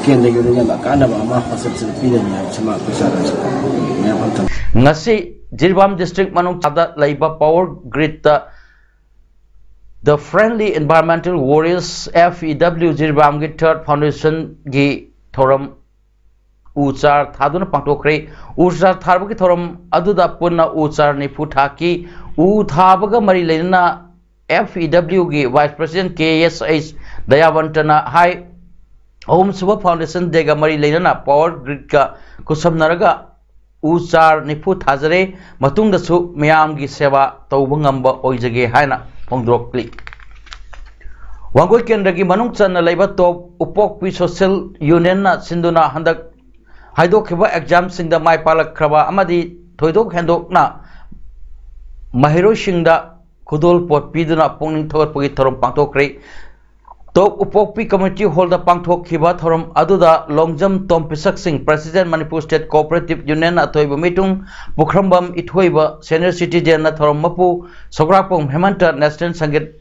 ꯀꯦꯟꯗ꯭ꯔꯒꯤ ꯑꯣꯏꯅ ꯌꯥꯝꯅ ꯀꯥꯟꯅꯕ ꯑꯃ hostel ꯁꯤꯅ ꯄꯤꯔꯅꯤ ꯍꯥꯏꯕꯁꯤꯃ ꯑꯩꯈꯣꯏ ꯁꯔꯀꯥꯔꯁꯨ ꯃꯌꯥꯝ ꯑꯃ ꯊꯝꯃꯤ꯫ ꯉꯁꯤ ꯖꯤꯔꯤꯕꯥꯝ district ꯃꯅꯨꯡ ꯆꯥꯗ ꯂꯩꯕ power grid ꯇ The Friendly Environmental Warriors, FEW, ꯖꯤꯔꯤꯕꯥꯝꯒꯤ Third Foundation ꯒꯤ ꯊꯧꯔꯝ ꯎ ꯆꯥꯔ ꯊꯥꯗꯨꯅ ꯄꯥꯡꯊꯣꯛꯈ꯭ꯔꯦ꯫ ꯎ ꯆꯥꯔ ꯊꯥꯕꯒꯤ ꯊꯧꯔꯝ ꯑꯗꯨꯗ ꯄꯨꯟꯅ ꯎ ꯆꯥꯔ ꯅꯤꯐꯨ ꯊꯥꯈꯤ꯫ ꯎ ꯊꯥꯕꯒ ꯃꯔꯤ ꯂꯩꯅꯅ FEW ꯒꯤ Vice President KSH ꯗꯌꯥꯕꯟꯇꯅ ꯍꯥꯏ, ꯑꯍꯨꯝꯁꯨꯕ Foundation Day ꯒ ꯃꯔꯤ ꯂꯩꯅꯅ power grid ꯀ ꯈꯨꯠꯁꯝꯅꯔꯒ ꯎ ꯆꯥꯔ ꯅꯤꯐꯨ ꯊꯥꯖꯔꯦ, ꯃꯇꯨꯡꯗꯁꯨ ꯃꯤꯌꯥꯝꯒꯤ ꯁꯦꯕꯥ ꯇꯧꯕ ꯉꯝꯕ ꯑꯣꯏꯖꯒꯦ ꯍꯥꯏꯅ ꯐꯣꯡꯗꯣꯔꯛꯂꯤ꯫ ꯋꯥꯡꯒꯣꯏ ꯀꯦꯟꯗ꯭ꯔꯒꯤ ꯃꯅꯨꯡ ꯆꯟꯅ ꯂꯩꯕ ꯇꯣꯞ ꯎꯄꯣꯛꯄꯤ Social Union ꯅ ꯁꯤꯟꯗꯨꯅ ꯍꯟꯗꯛ ꯍꯥꯏꯗꯣꯛꯈꯤꯕ exam ꯁꯤꯡꯗ ꯃꯥꯏ ꯄꯥꯛꯂꯛꯈ꯭ꯔꯕ ꯑꯃꯗꯤ ꯊꯣꯏꯗꯣꯛ ꯍꯦꯟꯗꯣꯛꯅ ꯃꯍꯩꯔꯣꯏꯁꯤꯡꯗ ꯈꯨꯗꯣꯜꯄꯣꯠ ꯄꯤꯗꯨꯅ ꯄꯨꯛꯅꯤꯡ ꯊꯧꯒꯠꯄꯒꯤ ꯊꯧꯔꯝ ꯄꯥꯡꯊꯣꯛꯈ꯭ꯔꯦ꯫ ꯇꯣꯞ ꯎꯄꯣꯛꯄꯤ ꯀꯝꯃ꯭ꯌꯨꯅꯤꯇꯤ ꯍꯣꯜꯗ ꯄꯥꯡꯊꯣꯛꯈꯤꯕ ꯊꯧꯔꯝ ꯑꯗꯨꯗ Longjam Tom Pisak Singh, president, Manipur state cooperative union ꯑꯊꯣꯏꯕ ꯃꯤꯇꯨꯡ, ꯄꯨꯈ꯭ꯔꯝꯕꯝ ꯏꯊꯣꯏꯕ, ꯁꯦꯅꯤꯌꯔ ꯁꯤꯇꯤꯖꯦꯟꯅ ꯊꯧꯔꯝ ꯃꯄꯨ, Sougrakpam Hemanta, national Sangeet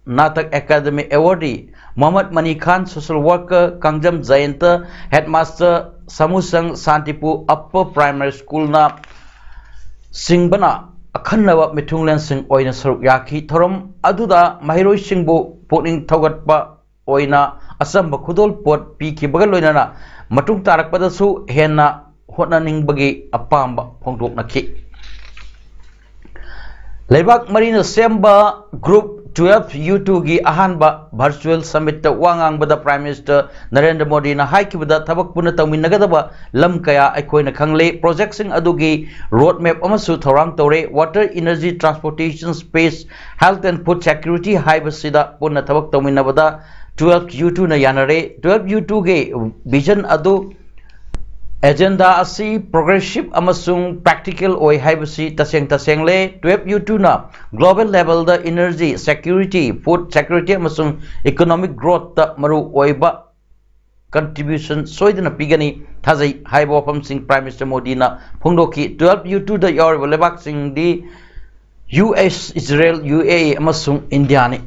Natak academy awardee Mohammad Mani Khan, social worker Kangjam Jayanta, headmaster Samusang, Shantipur upper primary ꯁ꯭ꯀꯨꯜꯅ ꯆꯤꯡꯕꯅ ꯑꯈꯟꯅꯕ ꯃꯤꯊꯨꯡꯂꯦꯟꯁꯤꯡ ꯑꯣꯏꯅ ꯁꯔꯨꯛ ꯌꯥꯈꯤ꯫ ꯊꯧꯔꯝ ꯑꯗꯨꯗ ꯃꯍꯩꯔꯣꯏꯁꯤꯡꯕꯨ ꯄꯨꯛꯅꯤꯡ ꯊꯧꯒꯠꯄ ꯑꯣꯏꯅ ꯑꯆꯝꯕ ꯈꯨꯗꯣꯜ ꯄꯣꯠ ꯄꯤꯈꯤꯕꯒ ꯂꯣꯏꯅꯅ ꯃꯇꯨꯡ ꯇꯥꯔꯛꯄꯗꯁꯨ ꯍꯦꯟꯅ ꯍꯣꯠꯅꯅꯤꯡꯕꯒꯤ ꯑꯄꯥꯝꯕ ꯐꯣꯡꯗꯣꯛꯅꯈꯤ꯫ ꯂꯩꯕꯥꯛ ꯃꯔꯤꯅ ꯁꯦꯝꯕ ꯒ꯭ꯔꯨꯞ ꯇꯨꯋꯦꯜꯐ ꯌꯨ ꯇꯨꯒꯤ ꯑꯍꯥꯟꯕ ꯚꯔꯆꯨꯋꯦꯜ ꯁꯃꯤꯠꯇ ꯋꯥ ꯉꯥꯡꯕꯗ ꯄ꯭ꯔꯥꯏꯝ ꯃꯤꯅꯤꯁꯇꯔ ꯅꯔꯦꯟꯗ꯭ꯔ ꯃꯣꯗꯤꯅ ꯍꯥꯏꯈꯤꯕꯗ, ꯊꯕꯛ ꯄꯨꯟꯅ ꯇꯧꯃꯤꯟꯅꯒꯗꯕ ꯂꯝ ꯀꯌꯥ ꯑꯩꯈꯣꯏꯅ ꯈꯪꯂꯦ꯫ ꯄ꯭ꯔꯣꯖꯦꯛꯁꯤꯡ ꯑꯗꯨꯒꯤ ꯔꯣꯗ ꯃꯦꯞ ꯑꯃꯁꯨ ꯊꯧꯔꯥꯡ ꯇꯧꯔꯦ꯫ Water, energy, transportation, space, health and food security ꯍꯥꯏꯕꯁꯤꯗ ꯄꯨꯟꯅ ꯊꯕꯛ ꯇꯧꯃꯤꯟꯅꯕꯗ ꯇꯨꯋꯦꯜꯐ ꯌꯨ ꯇꯨꯅ ꯌꯥꯅꯔꯦ꯫ ꯇꯨꯋꯦꯜꯐ ꯌꯨ ꯇꯨꯒꯤ ꯚꯤꯖꯟ ꯑꯗꯨ ꯑꯦꯖꯦꯟꯗꯥ ꯑꯁꯤ ꯄ꯭ꯔꯣꯒ꯭ꯔꯦꯁꯤꯚ ꯑꯃꯁꯨꯡ ꯄ꯭ꯔꯦꯛꯇꯤꯀꯦꯜ ꯑꯣꯏ ꯍꯥꯏꯕꯁꯤ ꯇꯁꯦꯡ ꯇꯁꯦꯡꯂꯦ꯫ ꯇꯨꯋꯦꯜꯐ ꯌꯨ ꯇꯨꯅ ꯒ꯭ꯂꯣꯕꯦꯜ ꯂꯦꯚꯦꯜꯗ ꯏꯅꯔꯖꯤ ꯁꯦꯀ꯭ꯌꯨꯔꯤꯇꯤ, ꯐꯨꯗ ꯁꯦꯀ꯭ꯌꯨꯔꯤꯇꯤ ꯑꯃꯁꯨꯡ ꯏꯀꯣꯅꯣꯃꯤꯛ ꯒ꯭ꯔꯣꯠꯇ ꯃꯔꯨ ꯑꯣꯏꯕ ꯀꯟꯇ꯭ꯔꯤꯕ꯭ꯌꯨꯁꯟ ꯁꯣꯏꯗꯅ ꯄꯤꯒꯅꯤ ꯊꯥꯖꯩ ꯍꯥꯏꯕ ꯋꯥꯐꯝꯁꯤꯡ ꯄ꯭ꯔꯥꯏꯝ ꯃꯤꯅꯤꯁꯇꯔ ꯃꯣꯗꯤꯅ ꯐꯣꯡꯗꯣꯛꯈꯤ꯫ ꯇꯨꯋꯦꯜꯐ ꯌꯨ ꯇꯨꯗ ꯌꯥꯎꯔꯤꯕ ꯂꯩꯕꯥꯛꯁꯤꯡꯗꯤ ꯌꯨ ꯑꯦꯁ, ꯏꯖꯔꯦꯜ, ꯌꯨ ꯑꯦ ꯏ ꯑꯃꯁꯨꯡ ꯏꯟꯗꯤꯌꯥꯅꯤ꯫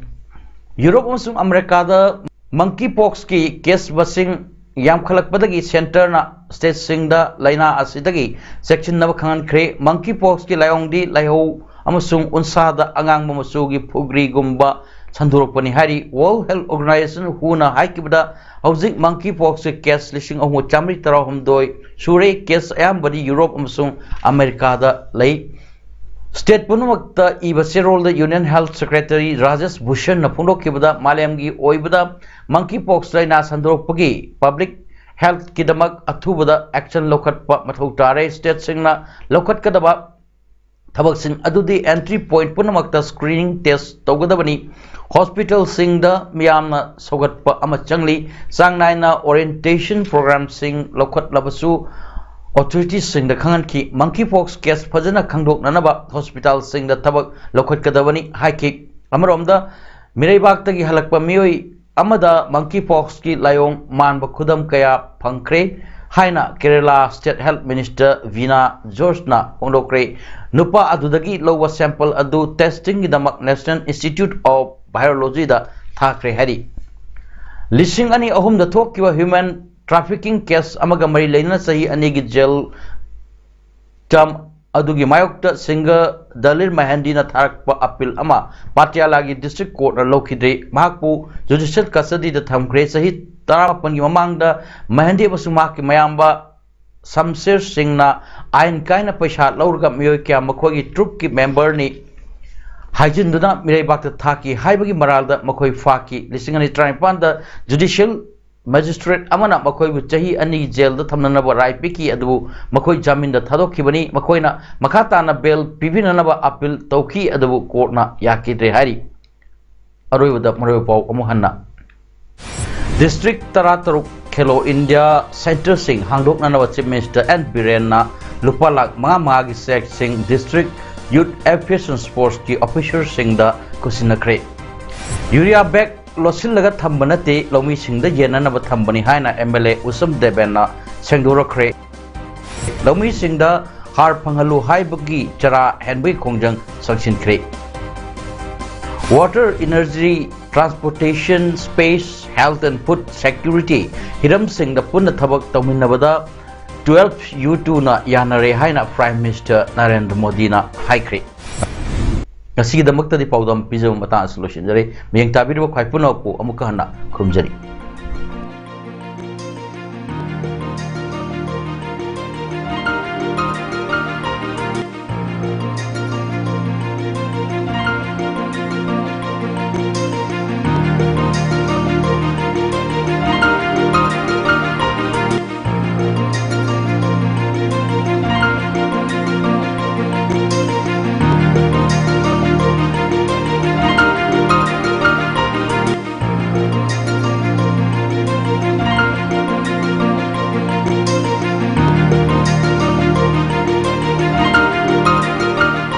ꯌꯨꯔꯣꯞ ꯑꯃꯁꯨꯡ ꯑꯃꯦꯔꯤꯀꯥꯗ ꯃꯪꯀꯤ ꯄꯣꯛꯁꯀꯤ ꯀꯦꯁ ꯃꯁꯤꯡ ꯌꯥꯝꯈꯠꯂꯛꯄꯗꯒꯤ ꯁꯦꯟꯇꯔꯅ ꯁ꯭ꯇꯦꯠꯁꯤꯡꯗ ꯂꯥꯏꯅꯥ ꯑꯁꯤꯗꯒꯤ ꯆꯦꯛꯁꯤꯟꯅꯕ ꯈꯪꯍꯟꯈ꯭ꯔꯦ꯫ ꯃꯪꯀꯤ ꯄꯣꯛꯁꯀꯤ ꯂꯥꯏꯑꯣꯡꯗꯤ ꯂꯥꯏꯍꯧ ꯑꯃꯁꯨꯡ ꯎꯟꯁꯥꯗ ꯑꯉꯥꯡꯕ ꯃꯆꯨꯒꯤ ꯐꯨꯒ꯭ꯔꯤꯒꯨꯝꯕ ꯁꯟꯗꯣꯔꯛꯄꯅꯤ ꯍꯥꯏꯔꯤ꯫ ꯋꯥꯔꯜꯗ ꯍꯦꯜꯊ ꯑꯣꯔꯒꯅꯥꯏꯖꯦꯁꯟ, ꯍꯨꯅ ꯍꯥꯏꯈꯤꯕꯗ, ꯍꯧꯖꯤꯛ ꯃꯪꯀꯤ ꯄꯣꯛꯁꯀꯤ ꯀꯦꯁ ꯂꯤꯁꯤꯡ ꯑꯍꯨꯝ ꯆꯥꯃꯔꯤ ꯇꯔꯥꯍꯨꯝꯗꯣꯏ ꯁꯨꯔꯦ꯫ ꯀꯦꯁ ꯑꯌꯥꯝꯕꯗꯤ ꯌꯨꯔꯣꯞ ꯑꯃꯁꯨꯡ ꯑꯃꯦꯔꯤꯀꯥꯗ ꯂꯩ꯫ ꯁ꯭ꯇꯦꯠ ꯄꯨꯝꯅꯃꯛꯇ ꯏꯕ ꯆꯦꯔꯣꯜꯗ ꯌꯨꯅꯤꯌꯟ ꯍꯦꯜꯊ ꯁꯦꯀ꯭ꯔꯦꯇꯔꯤ ꯔꯥꯖꯦꯁ ꯚꯨꯁꯟꯅ ꯐꯣꯡꯗꯣꯛꯈꯤꯕꯗ, ꯃꯥꯂꯦꯝꯒꯤ ꯑꯣꯏꯕꯗ ꯃꯪꯀꯤ ꯄꯣꯛꯁ ꯂꯥꯏꯅꯥ ꯁꯟꯗꯣꯔꯛꯄꯒꯤ ꯄꯕ꯭ꯂꯤꯛ ꯍꯦꯜꯊꯀꯤꯗꯃꯛ ꯑꯊꯨꯕꯗ ꯑꯦꯛꯁꯟ ꯂꯧꯈꯠꯄ ꯃꯊꯧ ꯇꯥꯔꯦ꯫ ꯁ꯭ꯇꯦꯠꯁꯤꯡꯅ ꯂꯧꯈꯠꯀꯗꯕ ꯊꯕꯛꯁꯤꯡ ꯑꯗꯨꯗꯤ ꯑꯦꯟꯇ꯭ꯔꯤ ꯄꯣꯏꯟꯠ ꯄꯨꯝꯅꯃꯛꯇ ꯁ꯭ꯀ꯭ꯔꯤꯅꯤꯡ ꯇꯦꯁ ꯇꯧꯒꯗꯕꯅꯤ꯫ ꯍꯣꯁꯄꯤꯇꯥꯜꯁꯤꯡꯗ ꯃꯤꯌꯥꯝꯅ ꯁꯧꯒꯠꯄ ꯑꯃ ꯆꯪꯂꯤ꯫ ꯆꯥꯡ ꯅꯥꯏꯅ ꯑꯣꯔꯤꯌꯦꯟꯇꯦꯁꯟ ꯄ꯭ꯔꯣꯒ꯭ꯔꯥꯝꯁꯤꯡ ꯂꯧꯈꯠꯂꯕꯁꯨ, ꯑꯣꯊꯣꯔꯤꯇꯤꯁꯁꯤꯡꯗ ꯈꯪꯍꯟꯈꯤ꯫ ꯃꯪꯀꯤ ꯄꯣꯛꯁ ꯀꯦꯁ ꯐꯖꯅ ꯈꯪꯗꯣꯛꯅꯅꯕ ꯍꯣꯁꯄꯤꯇꯥꯜꯁꯤꯡꯗ ꯊꯕꯛ ꯂꯧꯈꯠꯀꯗꯕꯅꯤ ꯍꯥꯏꯈꯤ꯫ ꯑꯃꯔꯣꯝꯗ, ꯃꯤꯔꯩꯕꯥꯛꯇꯒꯤ ꯍꯜꯂꯛꯄ ꯃꯤꯑꯣꯏ ꯑꯃꯗ ꯃꯪꯀꯤ ꯄꯣꯛꯁꯀꯤ ꯂꯥꯏꯑꯣꯡ ꯃꯥꯟꯕ ꯈꯨꯗꯝ ꯀꯌꯥ ꯐꯪꯈ꯭ꯔꯦ ꯍꯥꯏꯅ ꯀꯦꯔꯦꯂꯥ ꯁ꯭ꯇꯦꯠ ꯍꯦꯜꯊ ꯃꯤꯅꯤꯁꯇꯔ ꯚꯤꯅꯥ ꯖꯣꯔꯖꯅ ꯐꯣꯡꯗꯣꯛꯈ꯭ꯔꯦ꯫ ꯅꯨꯄꯥ ꯑꯗꯨꯗꯒꯤ ꯂꯧꯕ ꯁꯦꯝꯄꯜ ꯑꯗꯨ ꯇꯦꯁꯇꯤꯡꯒꯤꯗꯃꯛ ꯅꯦꯁꯅꯦꯜ ꯏꯟꯁꯇꯤꯇ꯭ꯌꯨꯠ ꯑꯣꯐ ꯚꯥꯏꯔꯣꯂꯣꯖꯤꯗ ꯊꯥꯈ꯭ꯔꯦ ꯍꯥꯏꯔꯤ꯫ ꯂꯤꯁꯤꯡ ꯑꯅꯤ ꯑꯍꯨꯝꯗ ꯊꯣꯛꯈꯤꯕ ꯍ꯭ꯌꯨꯃꯦꯟ ꯇ꯭ꯔꯥꯐꯤꯀꯤꯡ ꯀꯦꯁ ꯑꯃꯒ ꯃꯔꯤ ꯂꯩꯅꯅ ꯆꯍꯤ ꯑꯅꯤꯒꯤ ꯖꯦꯜ ꯇꯔꯝ ꯑꯗꯨꯒꯤ ꯃꯥꯌꯣꯛꯇ ꯁꯤꯡꯒꯔ ꯗꯂꯤꯔ ꯃꯍꯦꯟꯗꯤꯅ ꯊꯥꯔꯛꯄ ꯑꯄꯤꯜ ꯑꯃ ꯄꯥꯇꯤꯌꯥꯂꯥꯒꯤ ꯗꯤꯁꯇ꯭ꯔꯤꯛ ꯀꯣꯔꯠꯅ ꯂꯧꯈꯤꯗ꯭ꯔꯦ꯫ ꯃꯍꯥꯛꯄꯨ ꯖꯨꯗꯤꯁꯤꯌꯦꯜ ꯀꯁꯇꯗꯤꯗ ꯊꯝꯈ꯭ꯔꯦ꯫ ꯆꯍꯤ ꯇꯔꯥꯃꯥꯄꯟꯒꯤ ꯃꯃꯥꯡꯗ ꯃꯍꯦꯟꯗꯤ ꯑꯃꯁꯨꯡ ꯃꯍꯥꯛꯀꯤ ꯃꯌꯥꯝꯕ ꯁꯝꯁꯦꯔ ꯁꯤꯡꯅ ꯑꯥꯏꯟ ꯀꯥꯏꯅ ꯄꯩꯁꯥ ꯂꯧꯔꯒ ꯃꯤꯑꯣꯏ ꯀꯌꯥ ꯃꯈꯣꯏꯒꯤ ꯇ꯭ꯔꯨꯞꯀꯤ ꯃꯦꯝꯕꯔꯅꯤ ꯍꯥꯏꯖꯤꯟꯗꯨꯅ ꯃꯤꯔꯩꯕꯥꯛꯇ ꯊꯥꯈꯤ ꯍꯥꯏꯕꯒꯤ ꯃꯔꯥꯜꯗ ꯃꯈꯣꯏ ꯐꯥꯈꯤ꯫ ꯂꯤꯁꯤꯡ ꯑꯅꯤ ꯇꯔꯥꯅꯤꯄꯥꯟꯗ ꯖꯨꯗꯤꯁꯤꯌꯦꯜ ꯃꯦꯖꯤꯁꯇ꯭ꯔꯦꯠ ꯑꯃꯅ ꯃꯈꯣꯏꯕꯨ ꯆꯍꯤ ꯑꯅꯤ ꯖꯦꯜꯗ ꯊꯝꯅꯅꯕ ꯔꯥꯏ ꯄꯤꯈꯤ, ꯑꯗꯨꯕꯨ ꯃꯈꯣꯏ ꯖꯥꯃꯤꯟꯗ ꯊꯥꯗꯣꯛꯈꯤꯕꯅꯤ꯫ ꯃꯈꯣꯏꯅ ꯃꯈꯥ ꯇꯥꯅ ꯕꯦꯜ ꯄꯤꯕꯤꯅꯅꯕ ꯑꯄꯤꯜ ꯇꯧꯈꯤ, ꯑꯗꯨꯕꯨ ꯀꯣꯔꯠꯅ ꯌꯥꯈꯤꯗ꯭ꯔꯦ ꯍꯥꯏꯔꯤ꯫ ꯑꯔꯣꯏꯕꯗ ꯃꯔꯨꯑꯣꯏꯕ ꯄꯥꯎ ꯑꯃꯨꯛ ꯍꯟꯅ꯫ ꯗꯤꯁꯇ꯭ꯔꯤꯛ ꯇꯔꯥꯇꯔꯨꯛ ꯈꯦꯂꯣ ꯏꯟꯗꯤꯌꯥ ꯁꯦꯟꯇꯔꯁꯤꯡ ꯍꯥꯡꯗꯣꯛꯅꯅꯕ ꯆꯤꯐ ꯃꯤꯅꯤꯁꯇꯔ ꯑꯦꯟ ꯕꯤꯔꯦꯟꯅ ꯂꯨꯄꯥ ꯂꯥꯈ ꯃꯉꯥ ꯃꯉꯥꯒꯤ ꯆꯦꯛꯁꯤꯡ ꯗꯤꯁꯇ꯭ꯔꯤꯛ ꯌꯨꯠ ꯑꯦꯁꯣꯁꯤꯌꯦꯁꯟ ꯁ꯭ꯄꯣꯔꯠꯁꯀꯤ ꯑꯣꯐꯤꯁꯔꯁꯤꯡꯗ ꯈꯨꯠꯁꯤꯟꯅꯈ꯭ꯔꯦ꯫ ꯌꯨꯔꯤꯌꯥ ꯕꯦꯒ ꯂꯣꯠꯁꯤꯜꯂꯒ ꯊꯝꯕ ꯅꯠꯇꯦ, ꯂꯧꯃꯤꯁꯤꯡꯗ ꯌꯦꯟꯅꯅꯕ ꯊꯝꯕꯅꯤ ꯍꯥꯏꯅ ꯑꯦꯝ ꯑꯦꯜ ꯑꯦ ꯎꯁꯝ ꯗꯦꯕꯦꯟꯅ ꯁꯦꯡꯗꯣꯔꯛꯈ꯭ꯔꯦ꯫ ꯂꯧꯃꯤꯁꯤꯡꯗ ꯍꯥꯔ ꯐꯪꯍꯜꯂꯨ ꯍꯥꯏꯕꯒꯤ ꯆꯔꯥ ꯍꯦꯟꯕꯒꯤ ꯈꯣꯡꯖꯪ ꯆꯪꯁꯤꯟꯈ꯭ꯔꯦ꯫ Water, energy, transportation, space, health and food security ꯍꯤꯔꯝꯁꯤꯡꯗ ꯄꯨꯟꯅ ꯊꯕꯛ ꯇꯧꯃꯤꯟꯅꯕꯗ ꯇꯨꯋꯦꯜꯐ ꯌꯨ ꯇꯨꯅ ꯌꯥꯅꯔꯦ ꯍꯥꯏꯅ ꯄ꯭ꯔꯥꯏꯝ ꯃꯤꯅꯤꯁꯇꯔ ꯅꯔꯦꯟꯗ꯭ꯔ ꯃꯣꯗꯤꯅ ꯍꯥꯏꯈ꯭ꯔꯦ꯫ ꯉꯁꯤꯒꯤꯗꯃꯛꯇꯗꯤ ꯄꯥꯎꯗꯝ ꯄꯤꯖꯕ ꯃꯇꯥꯡ ꯑꯁꯤ ꯂꯣꯏꯁꯤꯟꯖꯔꯦ꯫ ꯃꯤꯠꯌꯦꯡ ꯇꯥꯕꯤꯔꯤꯕ ꯈ꯭ꯋꯥꯏ ꯄꯨꯝꯅꯃꯛꯄꯨ ꯑꯃꯨꯛꯀ ꯍꯟꯅ ꯈꯨꯔꯨꯝꯖꯔꯤ꯫